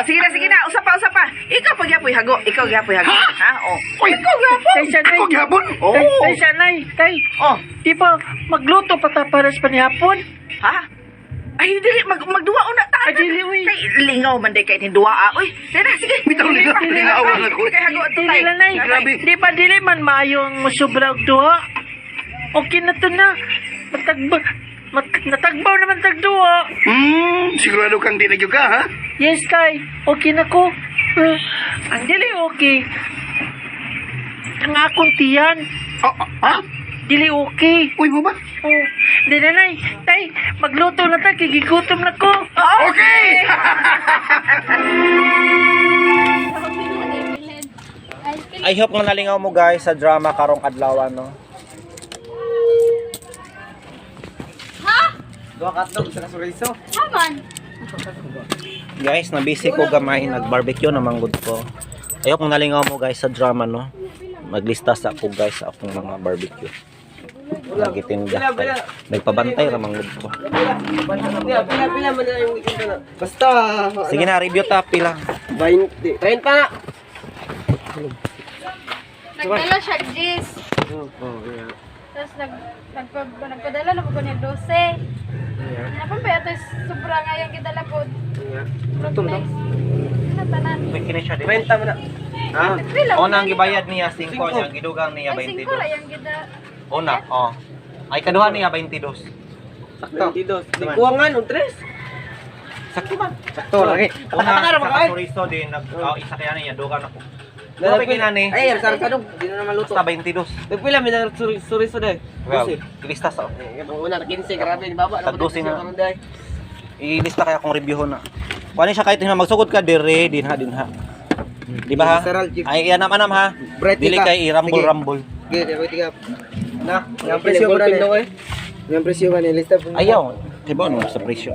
Speaker 5: sige na, sige na. Usa pa, usa pa. Ikaw pa gyapoy hago. Ikaw gyapoy hago. Ha? Oh.
Speaker 6: Uy,
Speaker 5: Ikaw gyapon.
Speaker 3: Tay, sanay.
Speaker 6: ako gihapon.
Speaker 1: Oh.
Speaker 3: Tay, sanay. Tay,
Speaker 5: Oh.
Speaker 3: di ba magluto pa ta para sa panihapon?
Speaker 5: Ha? Ay, dili magduwa una ta.
Speaker 3: Ay, dili, uy.
Speaker 5: Kay lingaw man day kay ni duwa ah. Uy, dili na, sige.
Speaker 6: Bitaw, lingaw, lingaw lang ako.
Speaker 5: Kay hago ato
Speaker 3: Dili
Speaker 5: tay.
Speaker 3: lang, nay.
Speaker 6: Grabe.
Speaker 3: Di ba dili man maayong musubra og duha? Okay na to na. Matagba, natagbaw naman tag duha.
Speaker 6: Sigurado kang di na gyud ka, ha?
Speaker 3: Yes, tay. Okay na ko. Ang dili okay. Ang akong tiyan.
Speaker 6: Oh, ha?
Speaker 3: Dili okay.
Speaker 6: Uy, mo ba?
Speaker 3: Oh, di na, nay. Tay, magluto na ta. Kigigutom na ko.
Speaker 6: Okay!
Speaker 1: I hope nga nalingaw mo guys sa drama karong adlaw no.
Speaker 9: Duha ka hotdog sa kasuriso.
Speaker 7: Haman.
Speaker 1: Guys, nabisi ko gamay nag-barbecue na manggod ko. I hope nga nalingaw mo guys sa drama no. Maglista sa ako guys sa akong mga barbecue. Nagitinda. Nagpabantay ra manggod ko.
Speaker 9: Pila, pila, pila man na yung weekend na. Basta
Speaker 1: Sige na, review ta pila.
Speaker 9: 20. 30 na.
Speaker 7: Nagdala siya Gis.
Speaker 9: Oh, yeah.
Speaker 7: Tapos nagpadala na ko niya 12. Napon pa ito sobra nga yung gidala ko.
Speaker 9: Yeah.
Speaker 7: Nice. Ano tanan?
Speaker 1: May kini siya din.
Speaker 9: 30 man na. Ah.
Speaker 7: Pila
Speaker 1: Una ang gibayad niya 5 niya, gidugang niya
Speaker 7: Ay, 5 ra
Speaker 1: 22.
Speaker 7: yung gida.
Speaker 1: Una, oh. Ay kaduha niya 22.
Speaker 9: Sakto. 22. Di kuwangan og 3.
Speaker 1: Sakto man.
Speaker 9: Sakto lagi.
Speaker 1: Una
Speaker 9: Taka
Speaker 1: sa
Speaker 9: ra ba
Speaker 1: kasuriso din nag oh, isa kaya niya dugang ako. Ano kinani?
Speaker 9: Ay, sar sa dong. Di na naman luto.
Speaker 1: Basta 22.
Speaker 9: Pila mi nang suriso day.
Speaker 1: Well, ilista sa
Speaker 9: Eh, una 15 grabe ni baba.
Speaker 1: Tag 12 na. Ilista kaya akong review na. Kuan siya kahit na magsugod ka dire dinha dinha. Di ba ha? Ay anam anam ha.
Speaker 9: Bright
Speaker 1: Dili
Speaker 9: ka.
Speaker 1: kay irambol rambol.
Speaker 9: Sige, ako tigap. Na, yung presyo ba ni? Yung presyo ba ni lista po.
Speaker 1: Ayaw. Di ba no sa presyo?